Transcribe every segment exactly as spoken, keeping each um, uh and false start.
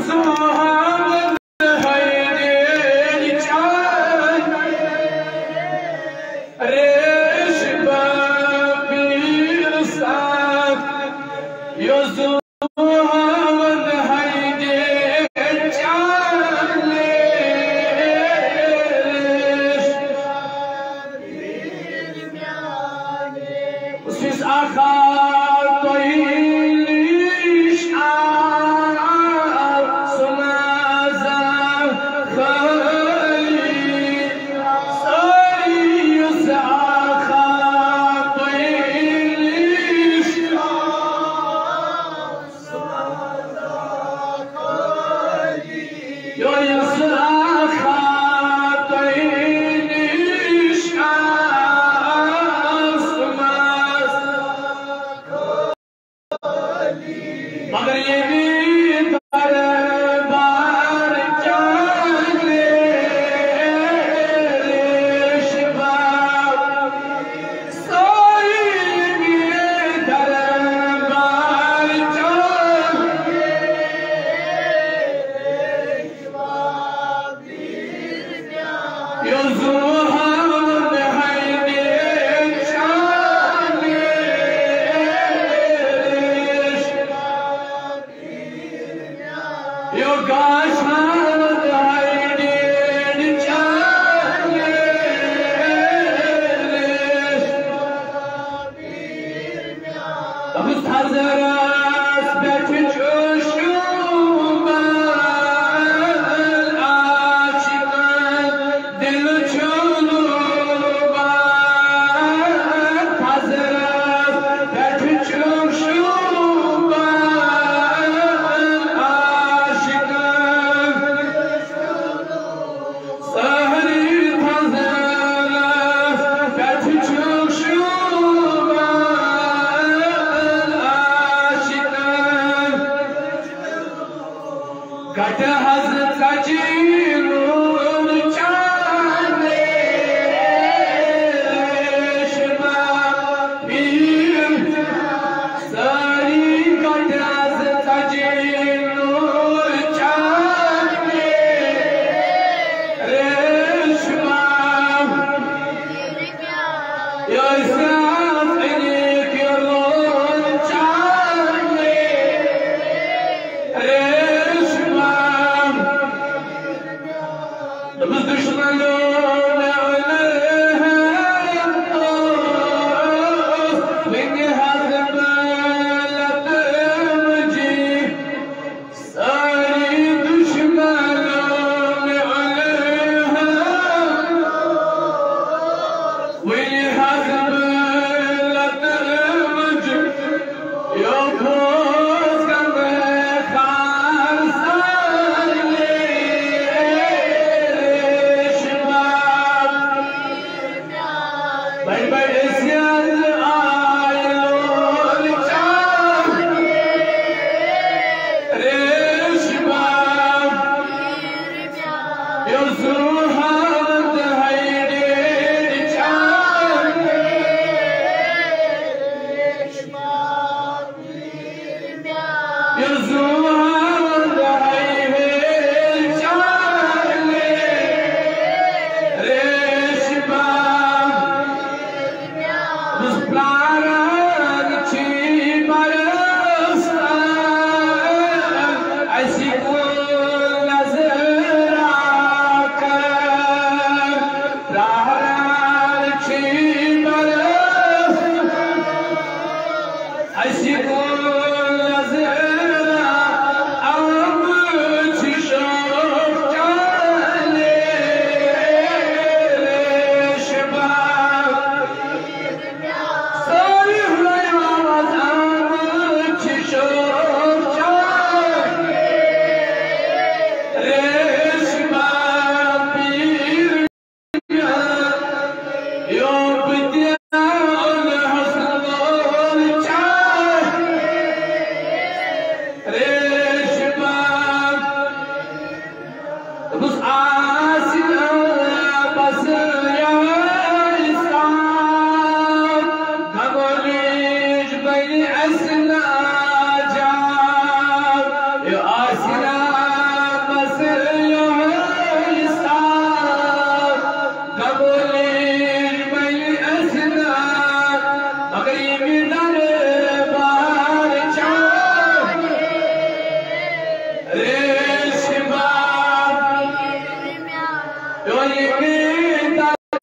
سُہاوَن حیدر چاے، ریش بابیر ساتھ، یُس سُہاوَن حیدر چاے، ریش بس آخا تۄہہِ نِش آو سُہ مازا خٲلی۔ سٲری یُس آخا تۄہہِ نِش آو، یُس آخا تۄہہِ نِش آو سُہ مازا، مگر ییٚمہِ دربار چاے، ریش بابیر سٲری ییٚمہِ دربار چاے، یُس سُہاوَن حیدر چاے، ریش یو گاش حیدر چاے، ریش دوٚپُس، تھزرس پٮ۪ٹھ چھُ شوٗبان عاشقن، دِل چھُ لوٗبان۔ تھزرس پٮ۪ٹھ چھُ شوٗبان عاشقن، سٲری تھزرس پٮ۪ٹھ چھُ شوٗبان عاشقن۔ گٹہٕ حظ ژجہِ نوٗر چاے، ریش بابیر سٲری گٹہٕ حظ ژجہِ نوٗر چاے، ریش بابیر یُس آز أنِکھ یہِ لون چاے، ریش بابیر دوٚپُس، دُشمنو مےٚ اَنہٕ ہا اوس وٕنہِ حظ بہٕ لَتہٕ مُجہِ۔ سٲری دُشمنو مےٚ اَنہٕ ہا وٕنہِ حظ بہٕ لَتہٕ مُجہِ۔ یو پوز غمخار سارے ریش بابیر۔ بڑِ بڑِ سیٚنٛد آیہِ لول چاے، ریش بابیر۔ یُس سُہاوَن حیدر چاے، یُس سُہاوَن حیدر چاے، ریش بابیر۔ بہٕ پرٛاران چھِ برس تام اَسہِ کُن نظرا کران۔ پرٛاران چھِ برس اَسہِ کُن نظرا، آمٕژ چھِ شوق چاے، ریش بابیر۔ سٲری ہُرے آواز، آمٕژ چھِ شوق چاے، ریش بابیر۔ یو بہٕ تہِ اَنہٕ ہا سُہ لون چاے، ریش بابیر۔ دوٚپُس، آسہِ نا بس یِہوٚے ساتھ، گنگولیش بنہِ اَسہِ ناجات۔ یہِ آسہِ نا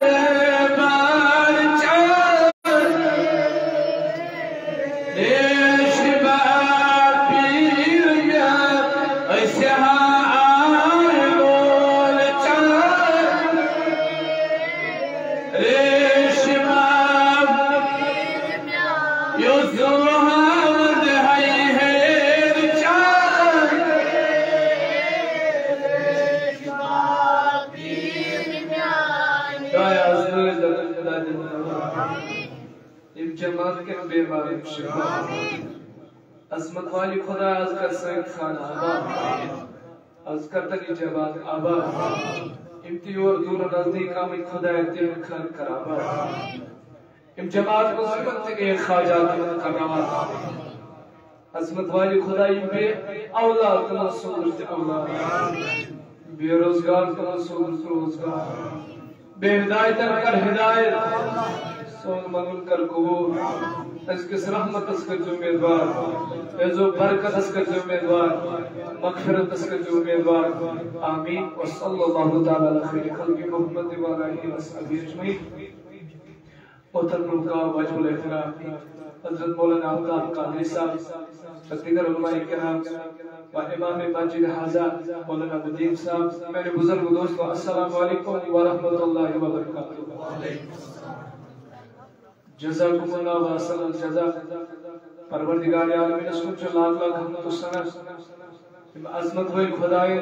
دربار چاہے، ریشما پیر میان، اسہار مول چاہے، ریشما یوسف محمد ہے ہیر چاہے۔ خدایا، از کٔرۍ خدا دِنہٕ۔ یِم جماعت کٮ۪ن بیمارن شفا۔ عظمت والی خدا، از کر سٲنۍ خانہٕ آباد۔ از کر تن یہِ جماعت آباد۔ یِم تہِ یور دوٗر نزدیٖک آمٕتۍ، خدایا، تِہُنٛد خانہٕ کر آباد۔ یِم جماعت منٛز یِمن تہِ نیک حاجات یِمن کر روا۔ عظمت والی خدا، یِم بے اولاد، تِمن سوز تہِ اولاد۔ بے روزگار، تِمن سوز روزگار۔ بے ہدایتن کر ہدایت۔ سون منگُن کر قبول۔ أزکِس رحمتس کٔرۍزیو امیدوار۔ فیض و برکتس کٔرۍزیو امیدوار۔ مغفرتس کٔرۍزیو امیدوار۔ آمین۔ وصلی اللہ تعالی علی خیر خلقہ محمد وعلی آلہ وصحبہ اجمعین۔ محترم القاء واجب الاحترام حضرت مولانا آفتاب قادری صاحب و دیگر علماء کرام و امام مسجد ہذا مولانا مدیر صاحب، میانیو بزرگ دوستو، السلام علیکم ورحمۃ اللہ وبرکاتہ۔ جزاکم اللہ و احسن الجزا۔ پروردگار عالمینس کُن چھُ لاکھ لاکھ حمد و ثنا۔ یِم عظمت وٲلۍ خدایہِ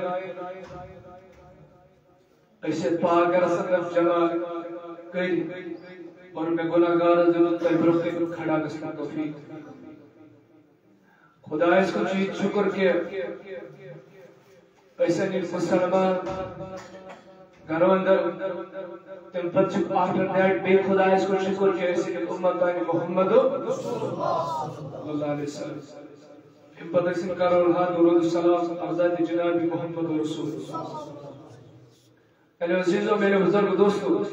أسۍ یتھ پاک گرس اندر جمع کٔرۍ اور مےٚ گناہگارس دیُت تۄہہِ برونٛہہ کنہِ کھڑا گژھنُک توفیق۔ خدایس کُن چھُ یہِ شُکر کہِ أسۍ ییٚلہِ مسلمان گرو اندر، تمہِ پتہٕ چھُ آفٹر دیٹ بیٚیہِ خدایس کُن شُکر کہِ أسۍ ییٚلہِ امت محمد صلی اللہ علیہ وسلم، تمہِ پتہٕ ٲسۍ کرو الحمد درود السلام حضرت جناب محمد رسول اللہ۔ میانیو عزیزو، میانیو بزرگ دوستو،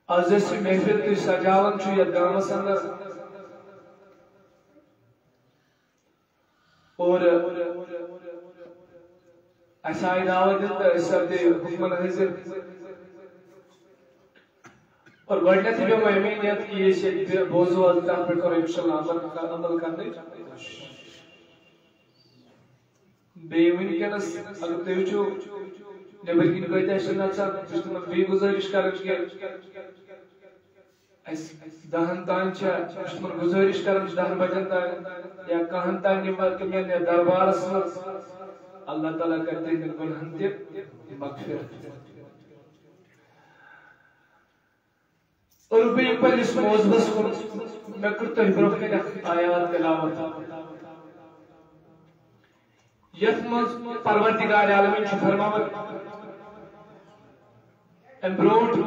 از أسۍ یہِ محفل تُہۍ سجاوان چھِو یتھ گامس اندر، اور اسہِ آیہِ دعوت دِنہٕ تہٕ أسۍ سپدے حکمن حٲضِر۔ اور گۄڈٕنیتھٕے بیٚہمو اَمی نیت کہِ یہِ أسۍ ییٚتہِ بوزو، از تتھ پٮ۪ٹھ کرو انشاءاللہ عمل، عمل کرنٕچ۔ بیٚیہِ وٕنکیٚنَس اگر تُہۍ وٕچھِو، نیٚبٕرۍ کِنۍ کۭتیٛاہ چھِ نَژان، بہٕ چھُس تِمَن بیٚیہِ گُزٲرِش کَران کہِ اَسہِ دَہَن تام چھِ، بہٕ چھُس تِمَن گُزٲرِش کَران، دَہَن بَجَن تام یا کَہَن تام نِمو تِم یَتھ دربارَس منٛز۔ اللہ تعالیٰ کَرِ تِہِنٛدٮ۪ن گۄناہَن تہِ مغفرت۔ اور بیٚیہِ پننِس موضوعس کُن، مےٚ کٔر تۄہہِ برونٛہہ کنہِ اکھ آیات تلاوت، یتھ منٛز پروردگار عالمین چھُ فرماوان، امہِ برونٛٹھ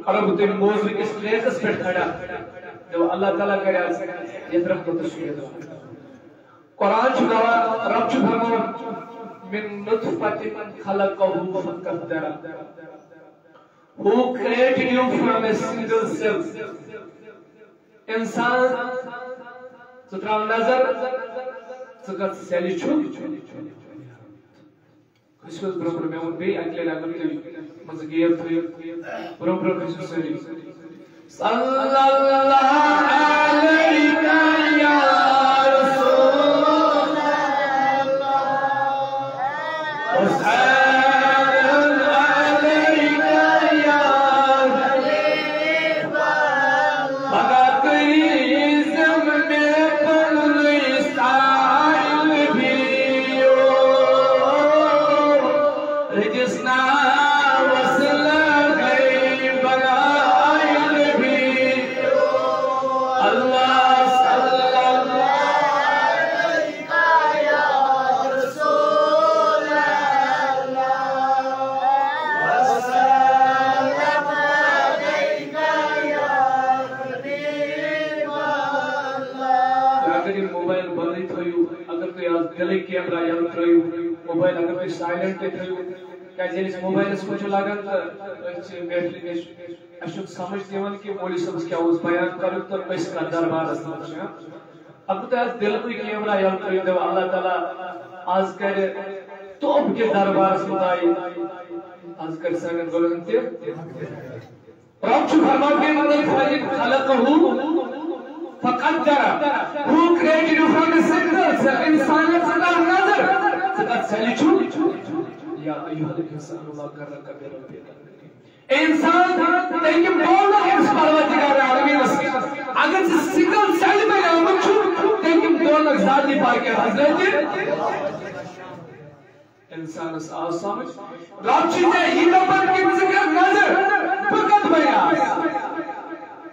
کرو بہٕ تۄہہِ موضوع کِس ٹریکس پٮ۪ٹھ کھڑا، دَپہٕ اللہ تعالیٰ کرِ از یتھ رحمتس سۭتۍ۔ قرآن چھُ دَپان، رب چھُ فرماوان، من نطفة خلقه فقدره۔ Who created you from a single cell؟ انسان، ژٕ تراو نظر، ژٕ کتھ سیلہِ چھُکھ؟ کھٔسِو حظ برونٛہہ برونٛہہ، مےٚ ووٚن بیٚیہِ اکہِ لٹہِ، اگر تُہۍ منٛزٕ gap تھٲیِو، برونٛہہ برونٛہہ کھٔسِو سٲری۔ صلی اللہ علیک یا رسول اللہ، حسین علیک یا حبیب اللہ، پگاہ کٔرِزم مےٚ پننُے سایہِ نبی۔ رٔٹِس ناوس لگے بناے نبی۔ اللہ صلی اللہ علیک یا رسول اللہ، وسلم علیک یا حبیب اللہ۔ اگر یہِ موبایل بندٕے تھٲیِو، اگر تُہۍ از دِلٕے کیمرہ یَلہٕ ترٲیِو، موبایل اگر تُہۍ silent تہِ تھٲیِو، کیازِ ییٚلہِ أسۍ موبایلَس کُن چھِ لگان تہٕ أسۍ چھِ محفلہِ نِش، اَسہِ چھُنہٕ سمجھ تہِ یِوان کہِ مولوی صٲبَس کیٛاہ اوس بیان کَرُن تہٕ أسۍ کَتھ دربارَس منٛز چھِ۔ اَلبتہ اَتھ دِلہٕ کُے کیمرہ یَلہٕ ترٲیِتھ، دَپان اللہ تعالیٰ آز کَرِ توب کے دربار سنائے۔ از کر سنگن گلن تہ۔ رب چھُ فرمان، من نطفة خلقه فقدره۔ Who created you from a single cell؟ انسان ژٕ کر نظر، ژٕ کر ژھلہِ چھُ؟ یا ایھا الانسان ما غرک بربک الکریم۔ اے انسان، تٔمۍ کٔمۍ بولنکھ أمِس پروردگار عالمیٖنس؟ اگر ژٕ سنگل سیل بنیومُت چھُکھ، تٔمۍ کٔمۍ بولنکھ ذاتِ پاکِ حضرت؟ انسانس آو سمجھ، رب چھُ ژےٚ یہِ دپان کہِ ژٕ کر نظر، بہٕ کتھ بنیاس؟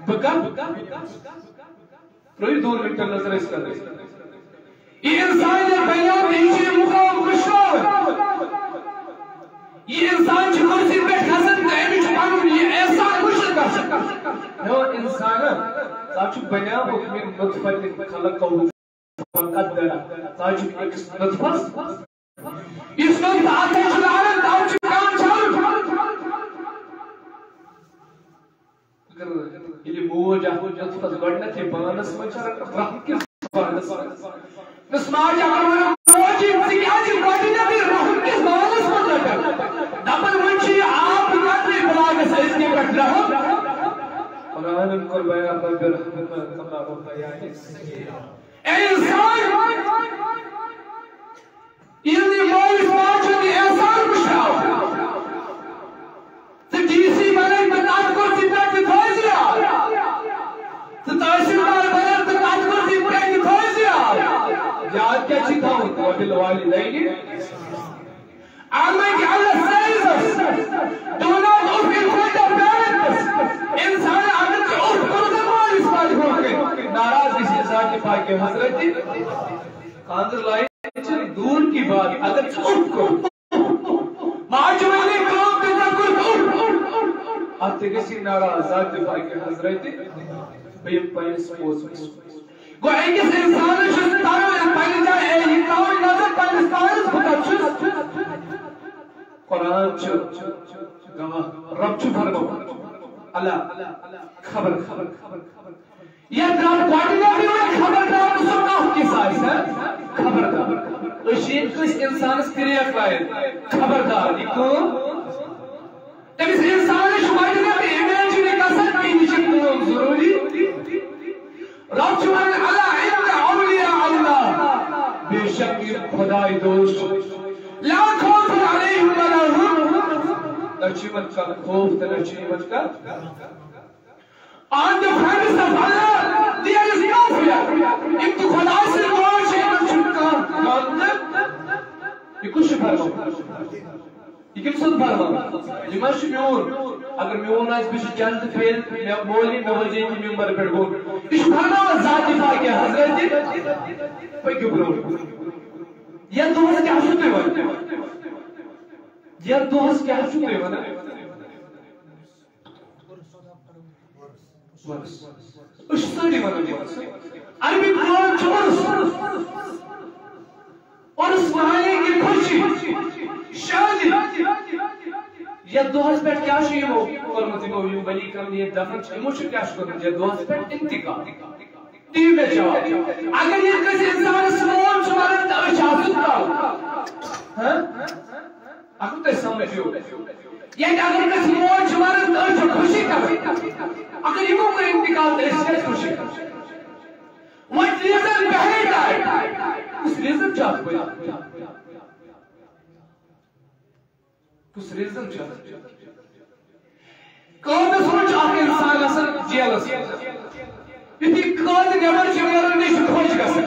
بہٕ کتھ؟ ترٲیِو دۄن منٹن نظر أسۍ کتھ۔ یہِ انسان ییٚلہِ بنیو تہٕ یہِ چھُ یہِ مقام مٔشراوان۔ یہِ انسان چھُ کرسی پٮ۪ٹھ کھسان تہٕ أمِس چھُ پنُن یہِ احسان مٔشِتھ گژھان۔ ہے انسانا، ژٕ چھُکھ بنیومُت من نطفة خلقه فقدره۔ ژٕ چھُکھ أکِس نطفس، یُس نطفہٕ اتھے چھُ لاران، تَتھ چھُ پٮ۪وان چھلُن۔ اگر ییٚلہِ موج اَتھ نطفس گۄڈٕنیتھٕے بانس منٛز چھِ رٹان، رحم کِس بانس منٛز۔ تہٕ ماجہِ اگر ونان، موجی، ژٕ کیازِ گۄڈٕنیتھٕے رحم کِس بانس منٛز رٹان؟ دپان، وۄنۍ چھُ یہِ آب قطرے بہٕ لاگس أزکہِ پٮ۪ٹھ رحم۔ قرآنن کوٚر بیان، رب ارحمہما کما ربیانی صغیرا۔ اے انسان، ییٚلہِ نہٕ مٲلِس ماجہِ ہُنٛد یہِ احسان وٕچھناو، ژٕ ڈی سی بنن تہٕ تتھ کرسی پٮ۪ٹھ تہِ تھٲوزِ یاد۔ ژٕ تحصیلدار بنن تہٕ تتھ کرسی پٮ۪ٹھ تہِ تھٲوزِ یاد۔ یاد کیٛاہ چھِ تھاوُن؟ وبالوالدین۔ عالمن کہِ اللہ سیزس، do not اُف in front of parents۔ انسان اگر ژٕ اُف کوٚرُتھ مٲلِس ماجہِ برونٛہہ کنہِ، ناراض گژھِ ذاتِ پاکِ حضرت۔ خانٛدر لایہِ چھِ دوٗر کی بات، اگر ژٕ اُف کوٚرُتھ۔ ماجہِ وَنہِ کٲم تہٕ ژےٚ کوٚرُتھ اُف۔ اَتھ تہِ گژھِ ناراض ذاتِ پاکِ حضرت۔ بہٕ یِمہٕ پنٛنِس پوٚژھ۔ گوٚو أکِس اِنسانَس چھُ تَرُن پنٛنہِ جایہِ، اے، یہِ تھاوٕنۍ نظر پنٛنِس پانَس، بہٕ کَتہِ چھُس۔ قرآن چھُ گواہ، رب چھُ فرماوان، اللہ خبر، خبر، خبر، خبر۔ یتھ درٛاو گۄڈٕنیتھٕے وۄنۍ خبردار، نہٕ سُہ کتھ کِژھ آسہِ، ہا؟ خبردار۔ أسۍ چھِ ییٚتہِ کٲنٛسہِ اِنسانس کرٛیک لایان۔ خبردار، یہِ کٲم۔ تٔمِس اِنسانس چھُ گۄڈٕنیتھٕے امیجن گژھان کہِ یہِ چھِ کٲم ضروٗری۔ رب چھُ ونان، الا ان اولیاء اللہ، بے شک یِم خداے دوست چھِ، لا خوف علیہم ولا هم، نہ چھُ یِمن کانٛہہ خوف تہٕ نہ چھُ یِمن کانٛہہ On the promise of Allah, there is no fear. یِم تہِ خۄداے سٕنٛدۍ وٲتۍ چھِ، یِمن چھُنہٕ کانٛہہ غم تہٕ۔ یہِ کُس چھُ فرمان؟ یہِ کٔمۍ سُنٛد فرمان؟ یہِ ما چھُ میون؟ اگر میون آسہِ، بہٕ چھُس جنت فیل، مےٚ مولوی، مےٚ وَزِ ییٚتہِ مِمبر پٮ۪ٹھ گوٚو۔ یہِ چھُ فرمان ذاتِ پاکِ حضرت۔ پٔکِو برٛونٛٹھ۔ یَتھ دۄہَس کیٛاہ چھُو تُہۍ وَنان؟ یَتھ دۄہَس کیٛاہ چھُو تُہۍ وَنان؟ وۄرُس۔ أسۍ چھِ سٲری وَنان وۄرُس۔ عربی word چھُ عُرُس۔ عُرُس معنی گٔے خوشی، شادی۔ یَتھ دۄہَس پٮ۪ٹھ کیٛاہ چھُ یِمو کوٚرمُت؟ یِمو یِم ؤلی کَم ییٚتہِ دَفن چھِ، یِمو چھُ کیٛاہ چھُ کوٚرمُت یَتھ دۄہَس پٮ۪ٹھ؟ اِنتِقال۔ دِیِو مےٚ جواب۔ اگر ییٚتہِ کٲنٛسہِ اِنسانَس مول چھُ مَران تہٕ أسۍ چھِ آسُن تَل۔ ہہ؟ اگر تُہۍ سمجھِو، ییٚتہِ اگر کٲنٛسہِ مول چھُ مَران تہٕ أسۍ چھِ خوشی کران۔ اگر یِمو کوٚر اِنتِقال تہٕ أسۍ کیٛازِ خوشی کرو؟ What reason behind that؟ کُس reason چھُ اَتھ پٔتۍ؟ کُس reason چھُ اَتھ؟ قٲدَس منٛز چھُ اَکھ اِنسان آسان جیلَس منٛز۔ یُتھُے قٲد نٮ۪بر چھُ نیران، یہِ چھُ خۄش گژھان۔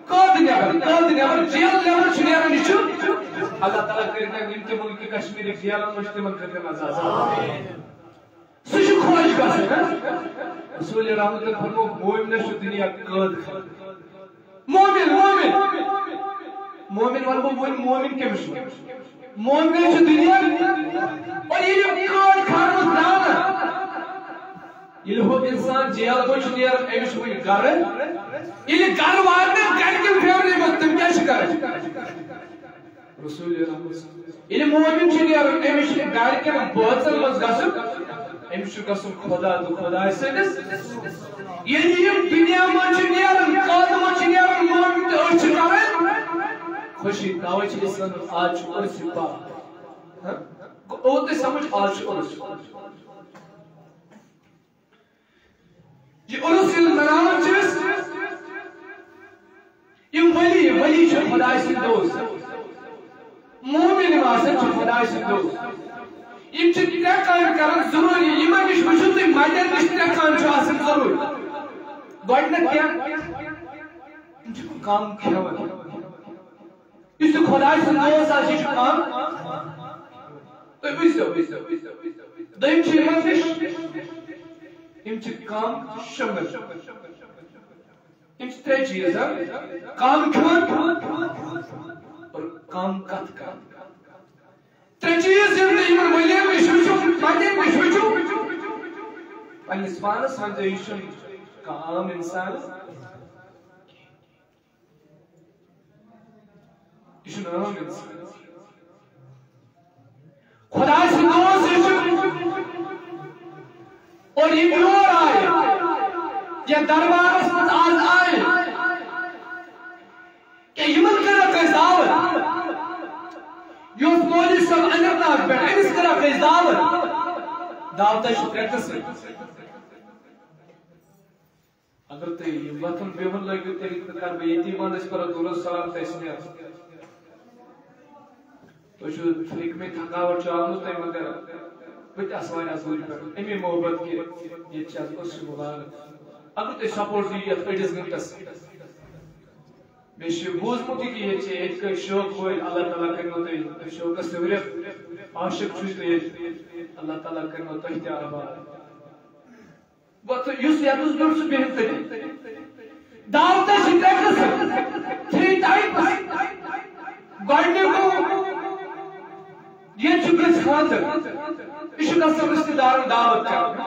قٲد نٮ۪بر، قٲد نٮ۪بر، جیل نٮ۪بر چھُ نیران، یہِ چھُ۔ اللہ تعالیٰ کٔرِنۍ یِم تہِ مُلکہِ کشمیٖرٕکۍ جیلَن منٛز چھِ، تِمَن کٔرِنۍ عذاب۔ سُہ چھُ خۄش گژھان، ہا؟ رسول رحمتن فرموو، مومنس چھُ دُنیا قٲد خانہٕ۔ مومن، مومن۔ مومن وَنہٕ بہٕ وۄنۍ، مومن کٔمِس چھُ؟ مومنس چھُ دُنیا، اور ییٚلہِ یِم قٲد خانہٕ منٛز درٛاو نا، ییٚلہِ ہُہ اِنسان جیل منٛز چھُ نیران، أمِس چھُ وۄنۍ گرٕ۔ ییٚلہِ گرٕ واتنہٕ گرِکٮ۪ن family منٛز، تِم کیٛاہ چھِ کران؟ رسول رحمت۔ ییٚلہِ مومن چھُ نیران، أمِس چھُ گرِکٮ۪ن بٲژن منٛز گژھُن، أمِس چھُ گژھُن خدا تہٕ خداے سٕنٛدِس۔ ییٚلہِ یِم دُنیا منٛز چھِ نیران، قٲدٕ منٛز چھِ نیران مومن تہٕ أسۍ چھِ کران خوشی۔ توے چھِ أسۍ وَنان، آز چھُ عُرسہِ پاک۔ ہہ؟ گوٚو، اوٚو تۄہہِ سمجھ، آز چھُ عُرُس۔ یہِ عُرُس ییٚلہِ مناوان چھِ أسۍ، یِم ولی، ولی چھِ خۄداے سٕنٛدۍ دوست۔ مومن یِم آسان چھِ خۄداے سٕنٛدۍ دوست۔ یِم چھِ ترٛےٚ کامہِ کران ضروٗری۔ یِمن نِش وٕچھِو تُہۍ، مَدٮ۪ن نِش ترٛےٚ کامہِ چھِ آسان ضروٗری۔ گۄڈٕنیتھ کیٛاہ؟ یِم چھِ کم کھٮ۪وان۔ یُس تہِ خۄداے سُنٛد دوست آسہِ، یہِ چھُ کم۔ تُہۍ وٕچھزیو۔ دوٚیِم چھِ یِمن نِش، یِم چھِ کم شۄنٛگان۔ یِم چھِ ترٛےٚ چیٖز، ہا؟ کم کھیوٚن اور کم کتھ کرٕنۍ۔ ترٛےٚ چیٖز یِم تُہۍ یِمن ؤلین نِش وٕچھِو، مَدٮ۪ن نِش وٕچھِو، پننِس پانس ؤنۍزیو، یہِ چھُنہٕ کانٛہہ عام اِنسان۔ یہِ چھُنہٕ عام اِنسان۔ خۄداے سٕنٛدۍ دوست ٲسِو۔ اور یِم یور آیہِ، یَتھ دربارس منٛز آز آیہِ، کیٛاہ یِمن کٔرٕکھ اَسہِ دعوت؟ یہِ اوس مولوی صٲب اننت ناگ پٮ۪ٹھ، أمِس کٔرٕکھ اَسہِ دعوت۔ دعوتس چھِ ترٛےٚ قٕسم۔ اگر تُہۍ یہِ وۄتھُن بِہُن لٲگِو، تیٚلہِ کَرٕ بہٕ ییٚتی بنٛد، أسۍ پَرو دوٗرو سلام تہٕ أسۍ نیرو۔ تُہۍ چھِو ہیٚکہِ مےٚ تھکاوٹ چھِ آمٕژ تۄہہِ، مگر بہٕ تہِ آسہٕ واریاہ دوٗرِ پٮ۪ٹھ۔ اَمی محبت کہِ ییٚتہِ چھِ اَسہِ أسۍ مُبارک۔ اگر تُہۍ سپورٹ دِیِو یَتھ أڑِس گھنٹَس، مےٚ چھُ بوٗزمُت یہِ کہِ ییٚتہِ چھِ ییٚتہِ کٔرۍ شوق وٲلۍ، اللہ تعالیٰ کٔرِنو تُہۍ شوقَس سۭتۍ عاشق چھُو تُہۍ ییٚتہِ، اللہ تعالیٰ کٔرِنو تۄہہِ تہِ آباد۔ وۄتھ یُس یَتَس پٮ۪ٹھ سُہ بیٚہن تٔتی۔ دعوتَس چھِ ترٛےٚ قٕسم، three types۔ گۄڈٕنیُک گوٚو، ییٚتہِ چھُ کٲنٛسہِ خانٛدر، یہِ چھُ گژھان رِشتہٕ دارَن دعوت کرنہِ۔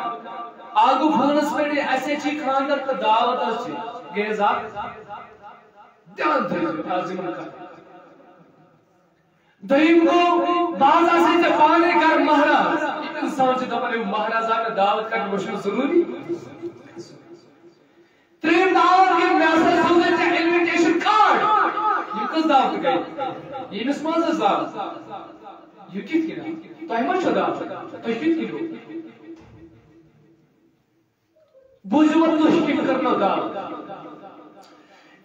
اَکھ گوٚو فونَس پٮ۪ٹھ، ہے، اَسہِ ہے چھِ خانٛدر تہٕ دعوت حظ چھِ۔ گٔیَس اَکھ، دھیان تھٲیِو آز یِمَن کَتھَن۔ دوٚیِم گوٚو، بہٕ حظ آسَے ژےٚ پانَے گَرٕ مہراز۔ یہِ اِنسان چھُ دَپان، ہے، مہراز آو مےٚ دعوت کَرنہِ، وۄنۍ چھُنہٕ ضروٗری۔ ترٛیٚیِم دعوت گٔے، مےٚ ہسا سوزَے ژےٚ invitation card۔ یِم کٔژ دعوتہٕ گٔے؟ ییٚمِس منٛز ٲس دعوت۔ یہِ کِتھ کٔنۍ؟ تۄہہِ ما چھو دعوت؟ تُہۍ کِتھ کٔنۍ گوٚو؟ بوٗزِو وۄنۍ، تُہۍ کٔمۍ کٔرنو دعوت؟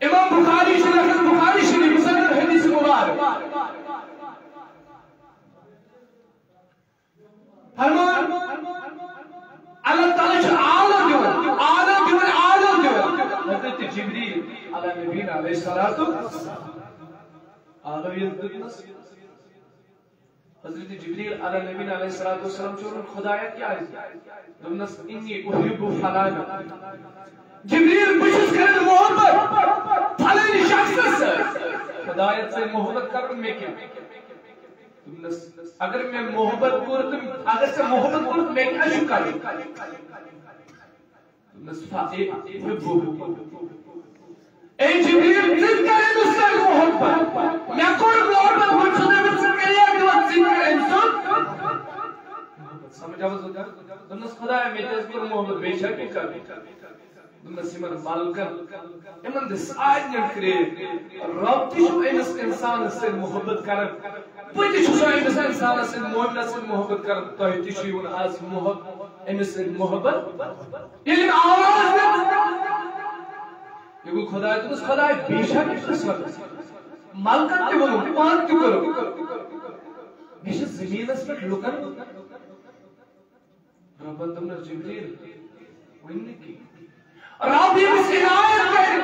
امام بخاری چھُ لیکھان، بخاری شریفس اندر حدیث مبارک۔ فرمان، اللہ تعالیٰ چھُ آلو دِوان، آلو دِوان، آلو دِوان۔ حضرت جبریل علیٰ نبینا علیہ الصلوۃ، آلو ییٚلہِ دیُتنَس، حضرت جبریل علیٰ نبینا علیہ الصلوۃ والسلام چھُ وَنان، خدایا کیٛازِ؟ دوٚپنَس، انی احب فلانا۔ جبریل، بہٕ چھُس کران محبت فلٲنی شخصس سۭتۍ۔ خدایا، ژےٚ محبت کرُن مےٚ کیٛاہ؟ دوٚپنَس، اگر مےٚ محبت کوٚر تہٕ اگر ژےٚ محبت کوٚر، مےٚ کیٛاہ چھُ کرُن؟ دوٚپنَس، فاحبہ۔ اے جبریل، ژٕ تہِ کر أمِس سۭتۍ محبت۔ مےٚ کوٚر محبت، وۄنۍ چھُس نہٕ أمِس ژٕ کریک دِوان، ژٕ تہِ کر أمۍ سُنٛد محبت۔ سمجھ آوٕ حظ؟ دوٚپنَس، خدایا، مےٚ تہِ حظ کوٚر محبت، بیٚیہِ چھا کینٛہہ کرُن؟ دوٚپنَس، یِمَن ملکن، یِمَن دِ سارنٕے کرٛیک۔ رب تہِ چھُ أمِس اِنسانَس سۭتۍ محبت کران، بہٕ تہِ چھُس أمِس اِنسانَس سۭتۍ، مومنَس سۭتۍ محبت کران۔ تۄہہِ تہِ چھُ یِوان آز محب-، أمِس سۭتۍ محبت۔ ییٚلہِ أمۍ آواز دِژ، یہِ گوٚو خداے، دوٚپُس، خداے، بیٚیہِ چھا کینٛہہ قٕسمتَس؟ ملکن تہِ ووٚنُن، پانہٕ تہِ کوٚرُن۔ مےٚ چھِ زٔمیٖنَس پٮ۪ٹھ لُکَن رۄبن دوٚپنس، جبریل، ؤنۍ نہٕ کینٛہہ۔ رب ییٚمِس عنایت کرِ،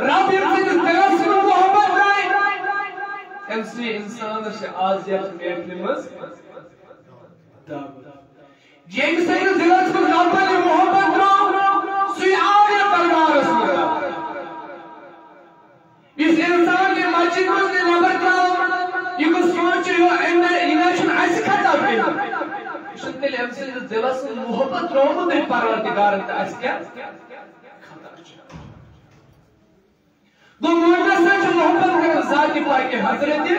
رب ییٚمہِ سٕنٛدِس دِلس منٛز محبت ترٛایہِ، أمۍ سٕے اِنسانس چھِ آز یتھ محفلہِ منٛز دعوت۔ ییٚمہِ سٕنٛدِس دِلس منٛز ربن یہِ محبت ترٛوو، سُے آو یتھ دربارس منٛز۔ یُس اِنسان یہِ مسجد منٛز تہِ نٮ۪بر درٛاو، یہِ گوٚژھ سونٛچُن، یہِ أمۍ نہ، یہِ نہ چھُنہٕ اَسہِ خطا کٔرمٕتۍ۔ یہِ چھُنہٕ تیٚلہِ أمۍ سٕنٛدِس دِلس منٛز محبت ترٛوومُت أمۍ پروردگارن تہٕ اَسہِ کیٛاہ خطا چھُ۔ گوٚو، مومنس سۭتۍ چھُ محبت کران ذاتِ پاکِ حضرت۔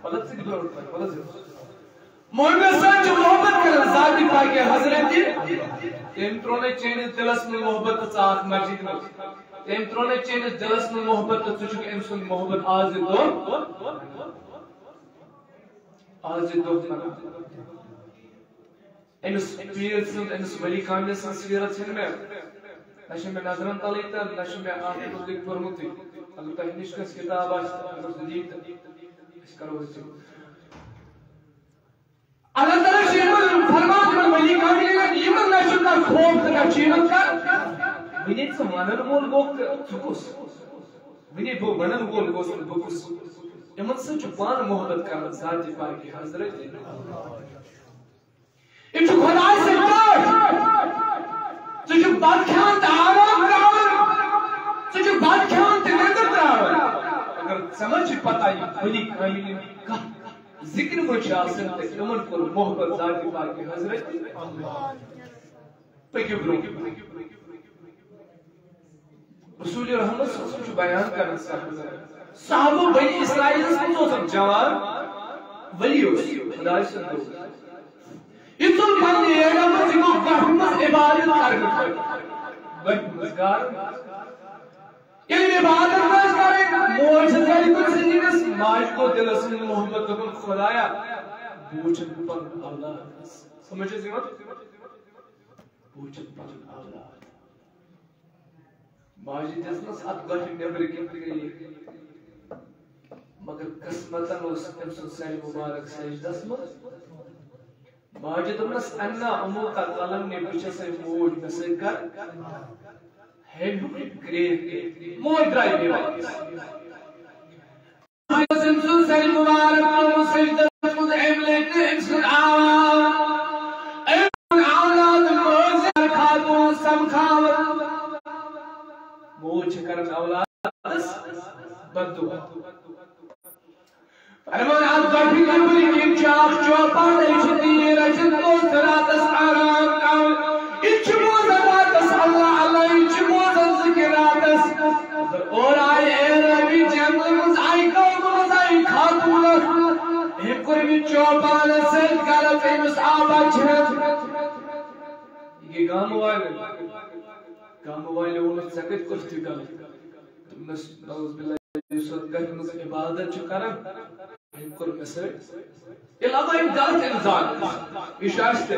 وَلہٕ ژٕ تہِ برونٛٹھ پَکھ، وَلہٕ ژٕ۔ مومنس سۭتۍ چھُ محبت کران ذاتِ پاکِ حضرت۔ تٔمۍ ترٛوو نہٕ چٲنِس دِلس منٛز محبت تہٕ ژٕ آکھ مسجدِ منٛز۔ تٔمۍ ترٛوو نہٕ چٲنِس دِلس منٛز محبت تہٕ ژٕ چھُکھ أمۍ سُنٛد محبت آز یہِ دۄہ۔ آز یہِ دۄہ مناوان۔ أمِس پیٖر سٕنٛز، أمِس ولی کاملہِ سٕنٛز سیٖرت چھَنہٕ مےٚ، نہ چھِ مےٚ نظرن تَلٕے تہٕ نہ چھُ مےٚ اَتھ مُتعلِق پوٚرمُتٕے۔ اگر تۄہہِ نِش کٲنٛسہِ کِتاب آسہِ، اگر سُہ دِیہِ تہٕ أسۍ کَرو أسۍ۔ اللہ تعالیٰ چھُ یِمن فرمان دِوان، ولی کاملن، یِمن نہ چھُ کانٛہہ خوف تہٕ نہ چھُ یِمن کانٛہہ۔ وۄنۍ ییٚلہِ ژٕ وَنن وول گوٚکھ تہٕ ژٕ کُس؟ وۄنۍ ییٚلہِ بہٕ وَنن وول گوٚوس تہٕ بہٕ کُس؟ یِمن سۭتۍ چھُ پانہٕ محبت کران ذاتِ پاکِ حضرت۔ یِم چھِ خۄداے سۭتۍ پٲٹھۍ۔ ژٕ چھُکھ بَتہٕ کھٮ۪وان تہٕ آرام ترٛاوان۔ ژٕ چھُکھ بَتہٕ کھٮ۪وان تہٕ نیٚنٛدٕر ترٛاوان۔ مگر ژےٚ ما چھِ پتہ یِم ولی کاملن کانٛہہ ذِکرِ منٛز چھِ آسان تہٕ یِمن کوٚر محبت ذاتِ پاکِ حضرت؟ پٔکِو برٛونٛہہ۔ رسول رحمت صلی اللہ علیہ وسلم چھُ بیان کران صحابہٕ۔ صحابہٕ بنی اسرائیلس منٛز اوس اکھ جوان ولی اوس، خداے سُنٛد دوست۔ یہِ ژوٚل پننہِ ایریا منٛز، یہِ گوٚو گۄپھِ منٛز عبادت کرنہٕ خٲطرٕ۔ گۄپھِ منٛز گارٕ۔ ییٚلہِ عبادت ٲس کرٕنۍ، موج چھِ گرِ کُن سٕنٛدِس، ماجہِ گوٚو دِلس منٛز محبت، دوٚپُن، خدایا، بہٕ وٕچھن پنُن اولاد۔ سمجھ چھس یِوان؟ بہٕ وٕچھن پنُن اولاد۔ ماجہِ دِژنَس اَتھ گۄپھِ نیٚبرٕ کِنۍ ترٛیش۔ مگر قسمتن اوس أمۍ سُنٛد سَرِ مُبارک سجدس منٛز۔ ماجہِ دوٚپنَس، "انا اموکا، قلم نے بہٕ چھَسے موج، مےٚ سۭتۍ کر۔" ہے ہیوٚک کرٛیکھ۔ موج درٛاے بے واپس۔ أمۍ سُنٛد سَرِ مُبارک ترٛوومُت سجدس منٛز، أمۍ لٔگۍ نہٕ أمۍ سُنٛد اولاد۔ أمۍ سُنٛد اولاد مٲنٛز خاتوٗن سمکھاوان۔ موج چھِ کران اولادس بددعا۔ فرمان، اَتھ گۄپھِ نیٚبرۍ کِنۍ چھُ اکھ چوپان، أمۍ چھِ تیٖر رٔچھِتھ، دوست راتس آرام کران۔ یہِ چھُ بوزان راتس اللہ اللہ، یہِ چھُ بوزان ذِکِر راتس۔ اورٕ آیہِ اعرابی جنگلہٕ منٛز، آیہِ قومہٕ منٛز، آیہِ خاتوٗن اکھ۔ أمۍ کوٚر أمِس چوپانس سۭتۍ غلط، أمِس آو بچہِ ہٮ۪تھ۔ یہِ گٔے گامہٕ والٮ۪ن۔ گامہٕ والٮ۪و ووٚنُس، "ژےٚ کتہِ کوٚرُتھ یہِ غلط؟" دوٚپنس، "نعوذ باللہ، یُس اتھ گرِ منٛز عبادت چھُ کران، أمۍ کوٚر مےٚ سۭتۍ۔" یہِ لگوو أمۍ غلط الزام۔ یہِ چھُ اَسہِ تہِ۔